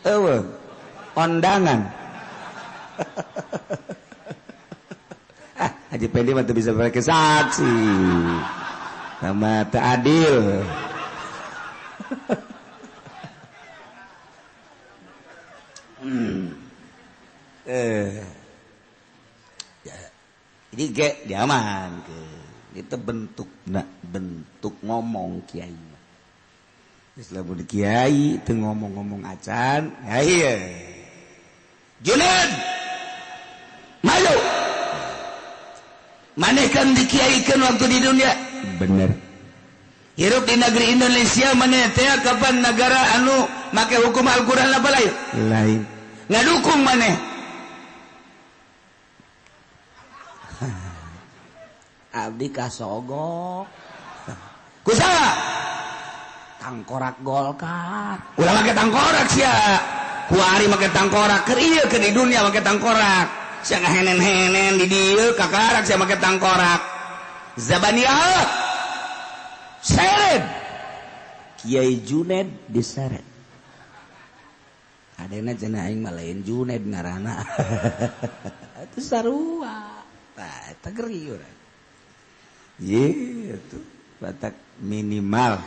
Eueuh, ondangan. Ah, Haji Pendi mah teu bisa pakai saksi. Sama teu adil. Jadi ge diamankeun. Itu bentuk bentuk ngomong kiai. Geus lamun kiai teu ngomong-ngomong acan, ya ieu. Juned maju. Maneh kan dikiaikeun waktu di dunia. Bener. Hirup di negeri Indonesia maneh teh kapan negara anu make hukum Al-Qur'an apa lain? Lain. Ngadukung maneh. Abdi kasogok. Kusaha? Tangkorak Golkar. Ulah make tangkorak sia. Kuari make tangkorak, keur ieu keur di dunia make tangkorak. Sia ngahenen-henen di dieu kakarak sia make tangkorak. Zabaniyah seret. Kiai Juned diseret. Adena cenah aing mah lain Juned ngaranna. Itu sarua. Tah eta geri urang. Ye tuh batak minimal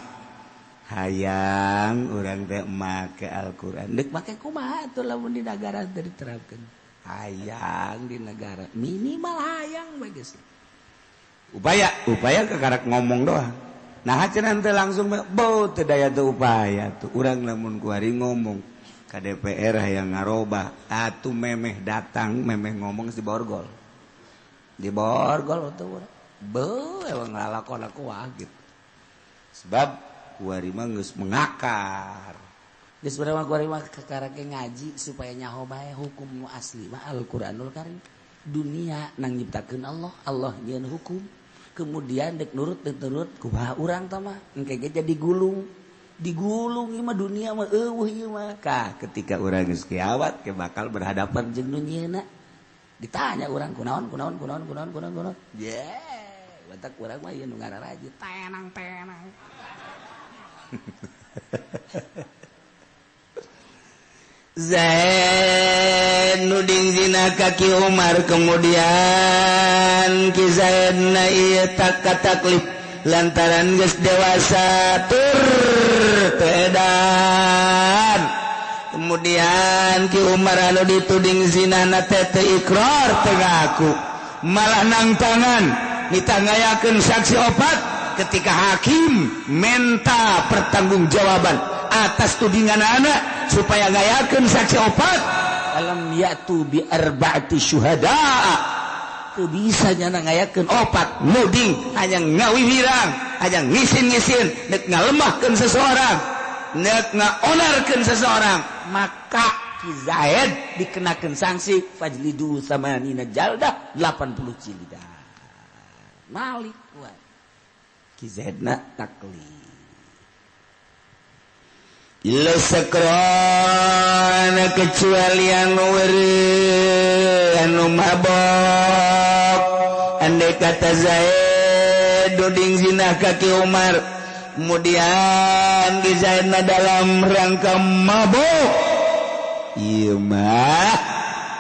hayang urang teh make Al-Qur'an. Deuk make kumaha atuh lamun di nagara teu diterapkeun. Hayang di negara minimal hayang bae geus. Upaya, upaya kekarak ngomong doang. Nah cenah teh langsung bau teu daya teu upaya tuh urang lamun kuari ngomong ka DPR hayang ngarobah atuh memeh datang memeh ngomong si borgol. Di borgol atuh urang. Beuh emang ngalakon aku gitu. Sebab kuari mah geus mengakar. Geus urang mah kuari mah kakarake ngaji supaya nyaho bae hukum nu asli mah Al-Qur'anul Karim. Dunia nang nyiptakeun Allah, Allah nyieun hukum. Kemudian dek nurut dek nurut kumaha urang tah mah engke ge jadi gulung. Digulung ieu mah dunia mah eueuh ieu mah. Kah ketika urang geus kiawat ke bakal berhadapan jeung nu nyieunna. Ditanya urang kunaon kunaon kunaon kunaon kunaon kunaon. Yeah. Batak urang mah ieu nu ngararaji tenang-tenang. Zaid nuding zina kaki Umar, kemudian Ki Zaid na ieu tak kataklif lantaran geus dewasa tur teu edan. Kemudian Ki Umar anu dituding zina na teh teu ikrar teu ngaku, malah nangtangan ditangayakeun saksi opat ketika hakim minta pertanggungjawaban atas tudingan anak supaya ngayakeun saksi opat. Alam ya'tu bi arba'ati syuhada, teu bisa nyana ngayakeun opat nuding hanya ngawiwirang, hanya ngisin-ngisin nek ngalemahkeun seseorang, nek ngaonarkeun seseorang, maka Ki Zaid dikenakeun sanksi fajlidu samanina jaldah 80 jildah. Malik wae Ki Zaidna taklif. Illa sakrana kecuali anu weureuh anu mabok. Andai kata Zaid duding zina ka Ki Umar, kemudian Ki Zaidna dalam rangka mabok, ieu mah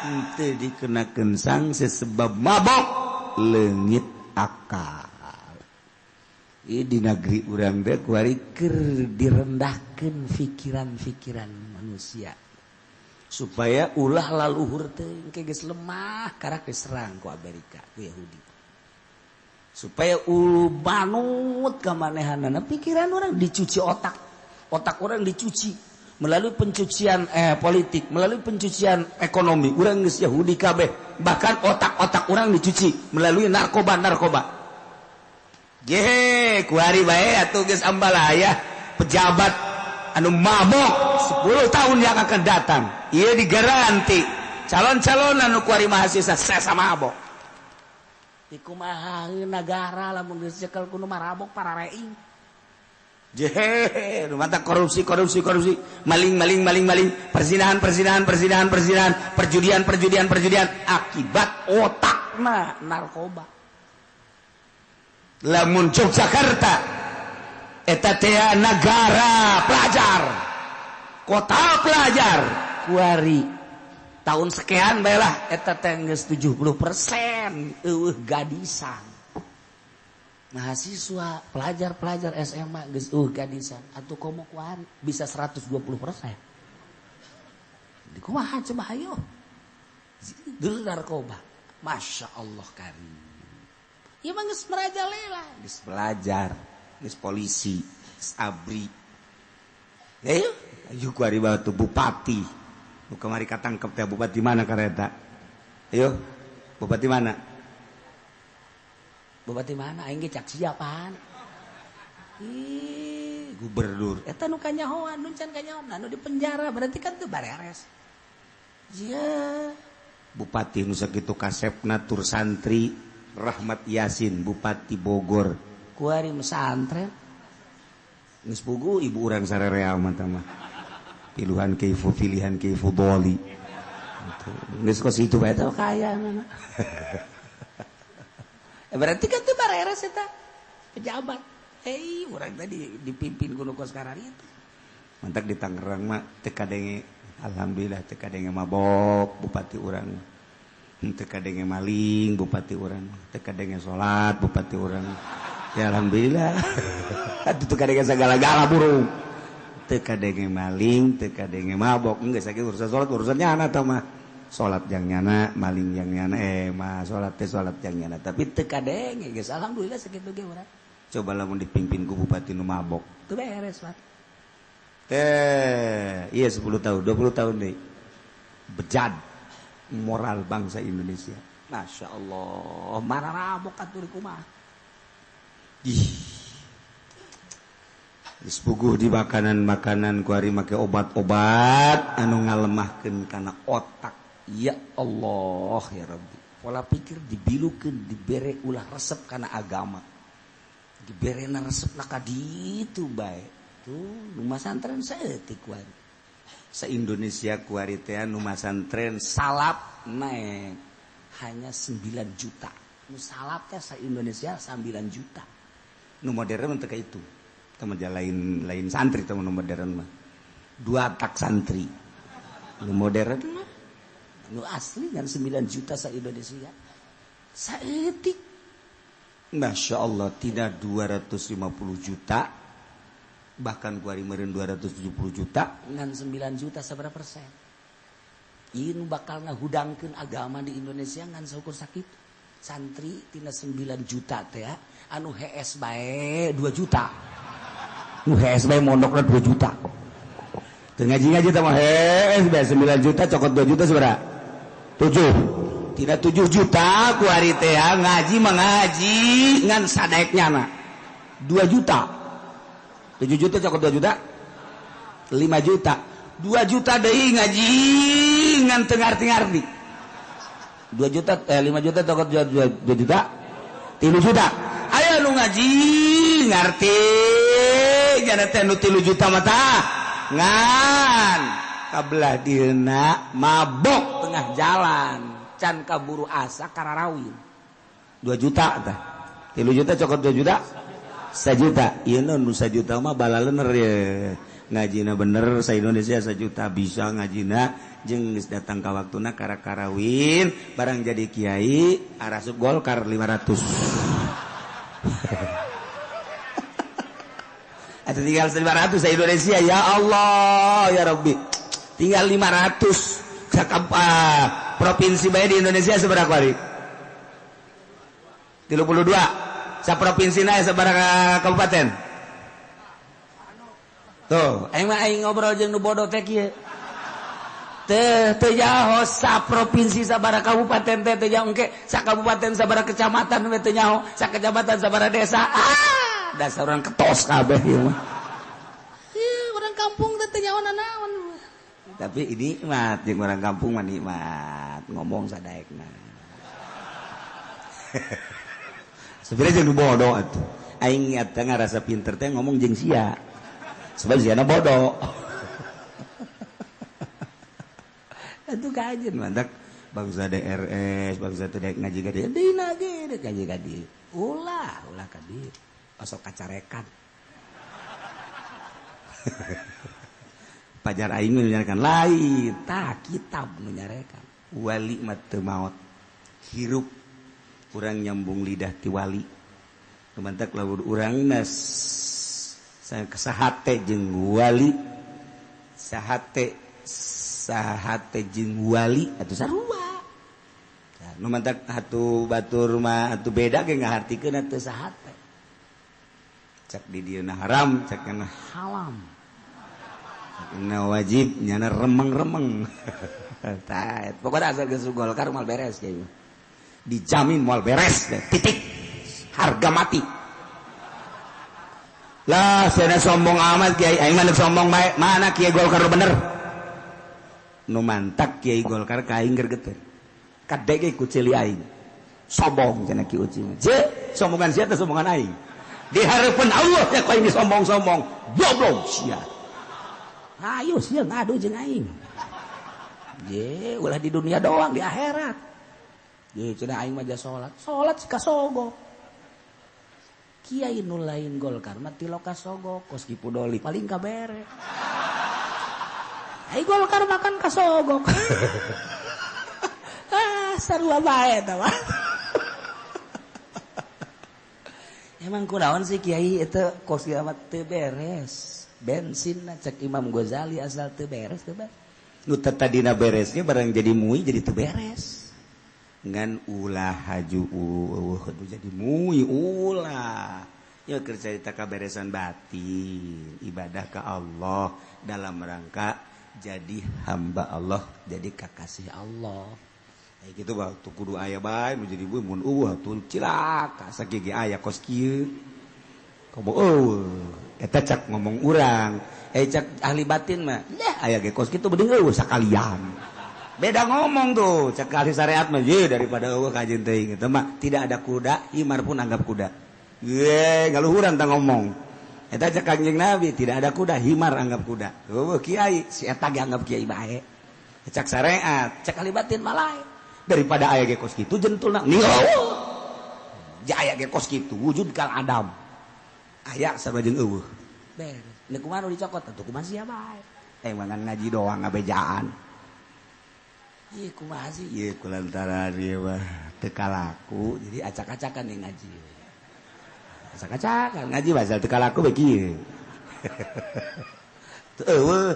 henteu dikenakeun sanksi sebab mabok leungit akal. Ieu di negeri urang teh kuari keur direndahkeun pikiran-pikiran manusia supaya ulah laluhur teh engke geus lemah karak diserang ku Amerika ku Yahudi, supaya ulu banut ka manehanana pikiran orang dicuci, otak otak orang dicuci melalui pencucian politik, melalui pencucian ekonomi. Urang geus Yahudi kabeh, bahkan otak-otak orang dicuci melalui narkoba-narkoba. Gehe, kuari bae atuh geus ambalaya pejabat anu mabok 10 tahun yang akan datang. Ieu digaranti calon-calon anu kuari mahasiswa sesa mabok. Dikumaha nagara lamun geus cekel ku nu marabok parareing. Jehe, nu mata korupsi, korupsi, korupsi, maling, maling, maling, maling, perzinahan, perzinahan, perzinahan, perzinahan, perjudian, perjudian, perjudian, akibat otakna narkoba. Lamun Yogyakarta eta teh nagara pelajar, kota pelajar, kuari tahun sekian bae lah eta teh geus 70% eueuh gadisan. Mahasiswa, pelajar-pelajar SMA geus eueuh gadisan atuh komo kuari bisa 120%. Di kumaha coba hayo. Dulu narkoba. Masya Allah karim. Ieu mah geus merajalela, geus belajar, geus polisi, geus abri. Ayo, ayo ku ari batu bupati. Nu kamari katangkep teh bupati mana kareta? Ayo, bupati mana? Bupati mana? Aing ge cak siapaan. Ih, gubernur. Eta nu kanyahoan, nu can kanyahoan, nu di penjara berarti kan teu bareres. Ya, bupati nu sakitu kasepna tur santri Rahmat Yasin, Bupati Bogor. Kuari pesantren. Geus pugu ibu urang sarerea mah tah mah. Pilihan keifu, pilihan keifu doli. Geus kos itu bae teh kaya mana. Berarti kan teu bareres eta pejabat. Hei, urang tadi dipimpin ku nu kos kararitu. Mantak di Tangerang mah teu kadenge, alhamdulillah teu kadenge mabok bupati urang. Teu kadenge maling bupati urang, teu kadenge salat bupati urang. Ya alhamdulillah. Atuh teu kadenge sagala-gala burung. Teu kadenge maling, teu kadenge mabok, geus sakitu urusan salat urusan nyana tah mah. Salat jang nyana, maling jang nyana, mah salat teh salat jang nyana, tapi teu kadenge geus alhamdulillah sakitu ge urang. Coba lamun dipimpin ku bupati nu mabok, teu beres, Pak. Teh, iya 10 tahun, 20 tahun deui. Bejad moral bangsa Indonesia. Masya Allah, mararabok atuh kumaha. Ih. Geus puguh di makanan-makanan ku ari make obat-obat anu ngalemahkeun kana otak. Ya Allah ya Rabbi. Pola pikir dibilukeun, dibere ulah resep kana agama. Diberena resep na ka ditu bae. Tuh, nu masantren saeutik kuari. Sa Indonesia kuari teh nu masantren salap naek hanya 9 juta. Nu salap teh sa Indonesia 9 juta. Nu modern teh ka itu. Teh mah lain santri teh nu modern mah. Dua tak santri. Nu modern mah nu asli kan 9 juta sa Indonesia. Saeutik. Masya Allah tidak 250 juta. Bahkan kuari meureun 270 juta ngan 9 juta sabaraha persen. Ieu nu bakal ngahudangkeun agama di Indonesia ngan saukur sakitu. Santri tina 9 juta teh anu HS bae 2 juta. Nu HS bae mondokna 2 juta. Teu ngaji-ngaji teh mah HS bae 9 juta cokot 2 juta sabaraha? 7. Tina 7 juta kuari teh ngaji mah ngaji ngan sadaek nyana 2 juta. 7 juta cokot 2 juta 5 juta 2 juta deui ngaji ngan teu ngarti-ngarti 2 juta 5 juta cokot 2 juta 3 juta aya nu ngaji ngarti jana teh nu 3 juta mah tah ngan kabelah dieuna mabok tengah jalan can kaburu asa kararawin 2 juta tah 3 juta cokot 2 juta 1 juta. Ieu nu 1 juta mah balalener ye ngajina bener sa Indonesia 1 juta bisa ngajina jeung geus datang ka waktuna kara-karawin barang jadi kiai arasup Golkar 500. Atuh tinggal 500 sa Indonesia ya Allah ya Rabbi. Tinggal 500 provinsi bae di Indonesia sabaraha kuari? 32. Sa provinsi na sabaraha kabupaten? Tuh, aing mah aing ngobrol jeung nu bodoh teh kieu. Teu teu nyaho sa provinsi sabaraha kabupaten teh teu nyaho engke sa kabupaten sabaraha kecamatan we teu nyaho, sa kecamatan sabaraha desa. Ah, dasar urang ketos kabeh ieu mah. Ieu urang kampung teh teu nyaho nanaon. Tapi ini nikmat jeung urang kampung mah nikmat ngomong sadaekna. Sebenarnya jeung bodoh atuh. Aing eta ngarasa pinter teh ngomong jeung sia. Sebab siana bodoh. Atuh kajen mantak bangsa DRS, bangsa teh daek ngaji ka dieu, dina ge dek ngaji ka dieu. Ulah, ulah ka dieu. Osok kacarekan. Pajar aing nu nyarekan lain, tah kitab nu nyarekan. Wali mah teu maot. Hirup urang nyambung lidah ti wali. Mantak lamun urang nas sahate jeung wali, sahate sahate jeung wali atuh sarua. Nu mantak atuh batur mah atuh beda ge ngahartikeun teu sahate. Cak di dieu na haram, cak na halam. Cak na wajib nyana remeng-remeng. Tah, pokoknya asal geus Golkar moal beres kieu. Dijamin moal beres, titik. Harga mati. Lah, cenah sombong amat kiai, aing mah sombong bae. Mana kiai Golkar bener? Nu mantak kiai Golkar ka aing gergeter. Kadege ku ceuli aing. Sombong cenah ki Uci. Je, sombongan sia teh sombongan aing. Di hareupeun Allah ya ku aing sombong-sombong. Goblok sia. Ayo sia ngadu jeung aing. Je, ulah di dunia doang, di akhirat. Je, cenah aing mah salat. Salat si kasogok. Kiai nu lain Golkar mah tilok kasogok, kos Ki Pudoli paling kabere. Ai Golkar makan kasogok. Ah, sarua bae eta mah. Emang kunaon sih kiai itu kos kiamat teu beres. Bensin cek Imam Ghazali asal teu beres teu beres. Nu tadina beresnya barang jadi mui jadi teu beres. Ngan ulah haju jadi mui ulah. Ya keur carita kaberesan batin, ibadah ka Allah dalam rangka jadi hamba Allah, jadi kakasih Allah. Kayak gitu bah, tuh kudu aya bae nu jadi mun eueuh atuh cilaka sakieu ge aya kos kieu. Komo eueuh, eta cak ngomong urang, cak ahli batin mah, dah aya ge kos kitu bedeung eueuh sakalian. Beda ngomong tuh, cak ahli syariat mah ye daripada eueuh kajeun teuing eta mah tidak ada kuda, himar pun anggap kuda. Ye, ngaluhuran tah ngomong. Eta cak Kanjeng Nabi tidak ada kuda, himar anggap kuda. Eueuh kiai, si eta ge anggap kiai bae. Cak syariat, cak ahli batin mah lain. Daripada aya ge kos kitu jentulna nih eueuh. Ja aya ge kos kitu wujud kal adam. Aya sarua jeung eueuh. Beres. Nek kumaha nu dicokot atuh kumaha sia bae. Mangan ngaji doang ngabejaan. Ieu kumaha sih? Ieu kulantaran ieu mah teu kalaku jadi acak-acakan yang ngaji. Acak-acakan ngaji basal teu kalaku bae kieu. Teu eueuh.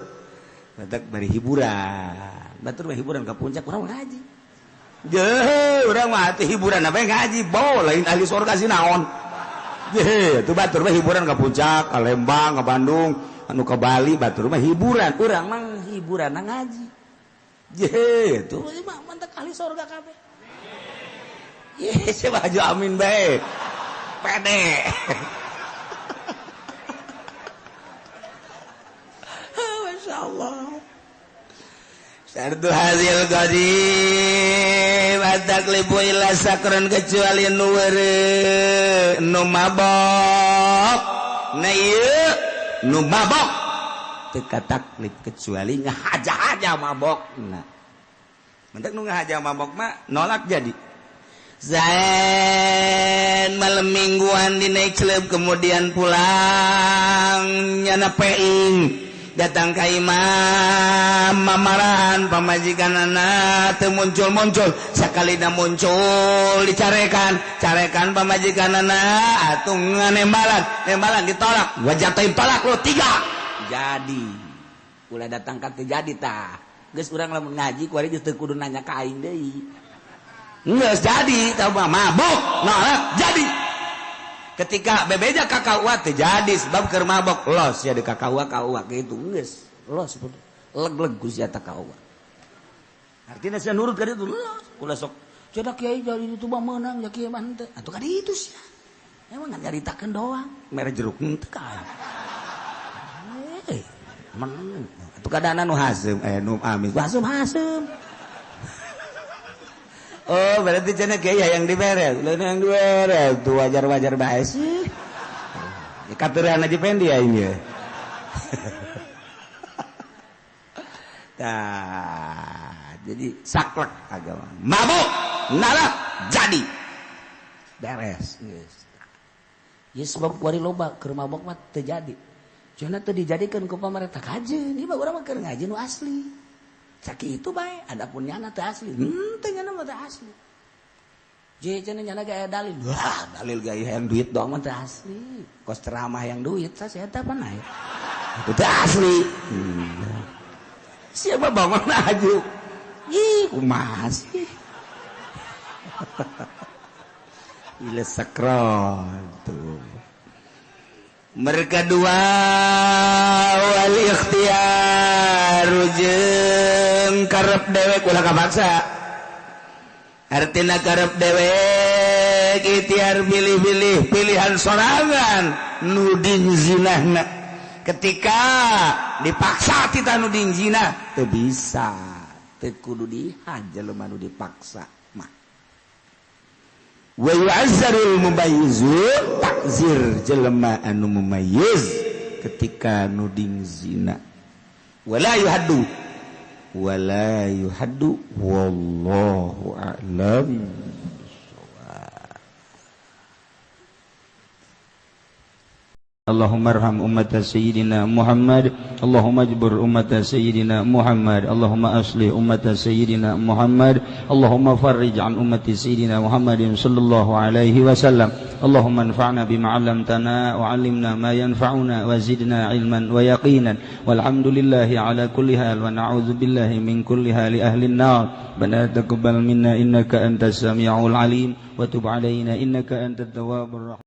Batak bari hiburan. Batur mah hiburan ka puncak urang ngaji. Jeh, urang mah teh hiburan apa ngaji, bo lain ahli surga sih naon. Jeh, tuh batur mah hiburan ka puncak, ka Lembang, ka Bandung, anu ka Bali, batur mah hiburan, urang mah hiburan ngaji. Jeh, tuh mah mantak ahli surga kabeh. Ye, si baju amin bae. Pede. Masya Allah. Syartu hazil qadim ataklibu ila sakron kecuali nu weureuh nu mabok. Nah ieu nu mabok teu kataklif kecuali ngahaja-haja mabok. Nah mentak nu ngahaja mabok mah nolak jadi. Zain malam mingguan di naik club kemudian pulang nyana peing datang ka imam mamarahan pamajikan anak teu muncul-muncul sakalina muncul dicarekan carekan pamajikan anak atuh nembalan nembalan ditolak wajatain tolak lo 3 jadi ulah datang ka teu jadi tah geus urang lamun ngaji kuari geus teu kudu nanya ka aing deui geus jadi tah mabok nolak jadi. Ketika bebeja kakak uat terjadi sebab keur mabok los ya di kakak uat gitu geus los leg-leg ku sia kakak uat. Artinya sia nurut ka ditu los ulah sok cenah kiai jadi itu mah meunang ya kiai mah henteu atuh ka ditu sia. Emang nyaritakeun doang mere jeruk henteu ka. Menang atuh kadana nu haseum nu amis haseum. Oh berarti cenah kiai yang dibere, lain yang dibere tuh wajar-wajar bae sih. Ya katuran aja pendi aing ye. Tah, jadi saklek agama. Mabuk, nalak, jadi. Beres geus. Ya sebab kuari loba keur mabok mah teu jadi. Cenah teu dijadikeun ku pamarentah kajeun, ieu mah urang mah keur ngaji nu asli. Caki itu bae, adapun nyana teu asli. Henteu nyana mah teu asli. Je cenah nyana ge aya dalil. Wah, dalil ge hayang duit doang mah teu asli. Kos ceramah yang duit sah eta apa nae. Itu teu asli. Siapa bangun aju? Ih, kumaha sih? Ila sakral tuh. Mereka dua wal ikhtiar jeung karep dewek, ulah kapaksa. Artina karep dewek, ikhtiar, pilih-pilih, pilihan sorangan nuding zinahna. Ketika dipaksa kita nuding zina teu bisa, teu kudu dihad jelema nu dipaksa mah. Wa yu'azzarul mumayyizu, takzir jelema anu mumayyiz ketika nuding zina. Wala yuhaddu, wala yuhaddu, wallahu a'lam. اللهم ارحم أمة سيدنا محمد، اللهم اجبر أمة سيدنا محمد، اللهم أصلح أمة سيدنا محمد، اللهم فرج عن أمة سيدنا محمد صلى الله عليه وسلم. اللهم انفعنا بما علمتنا وعلمنا ما ينفعنا وزدنا علما ويقينا، والحمد لله على كل حال، ونعوذ بالله من كل حال أهل النار. ربنا تقبل منا إنك أنت السميع العليم، وتب علينا إنك أنت التواب الرحيم.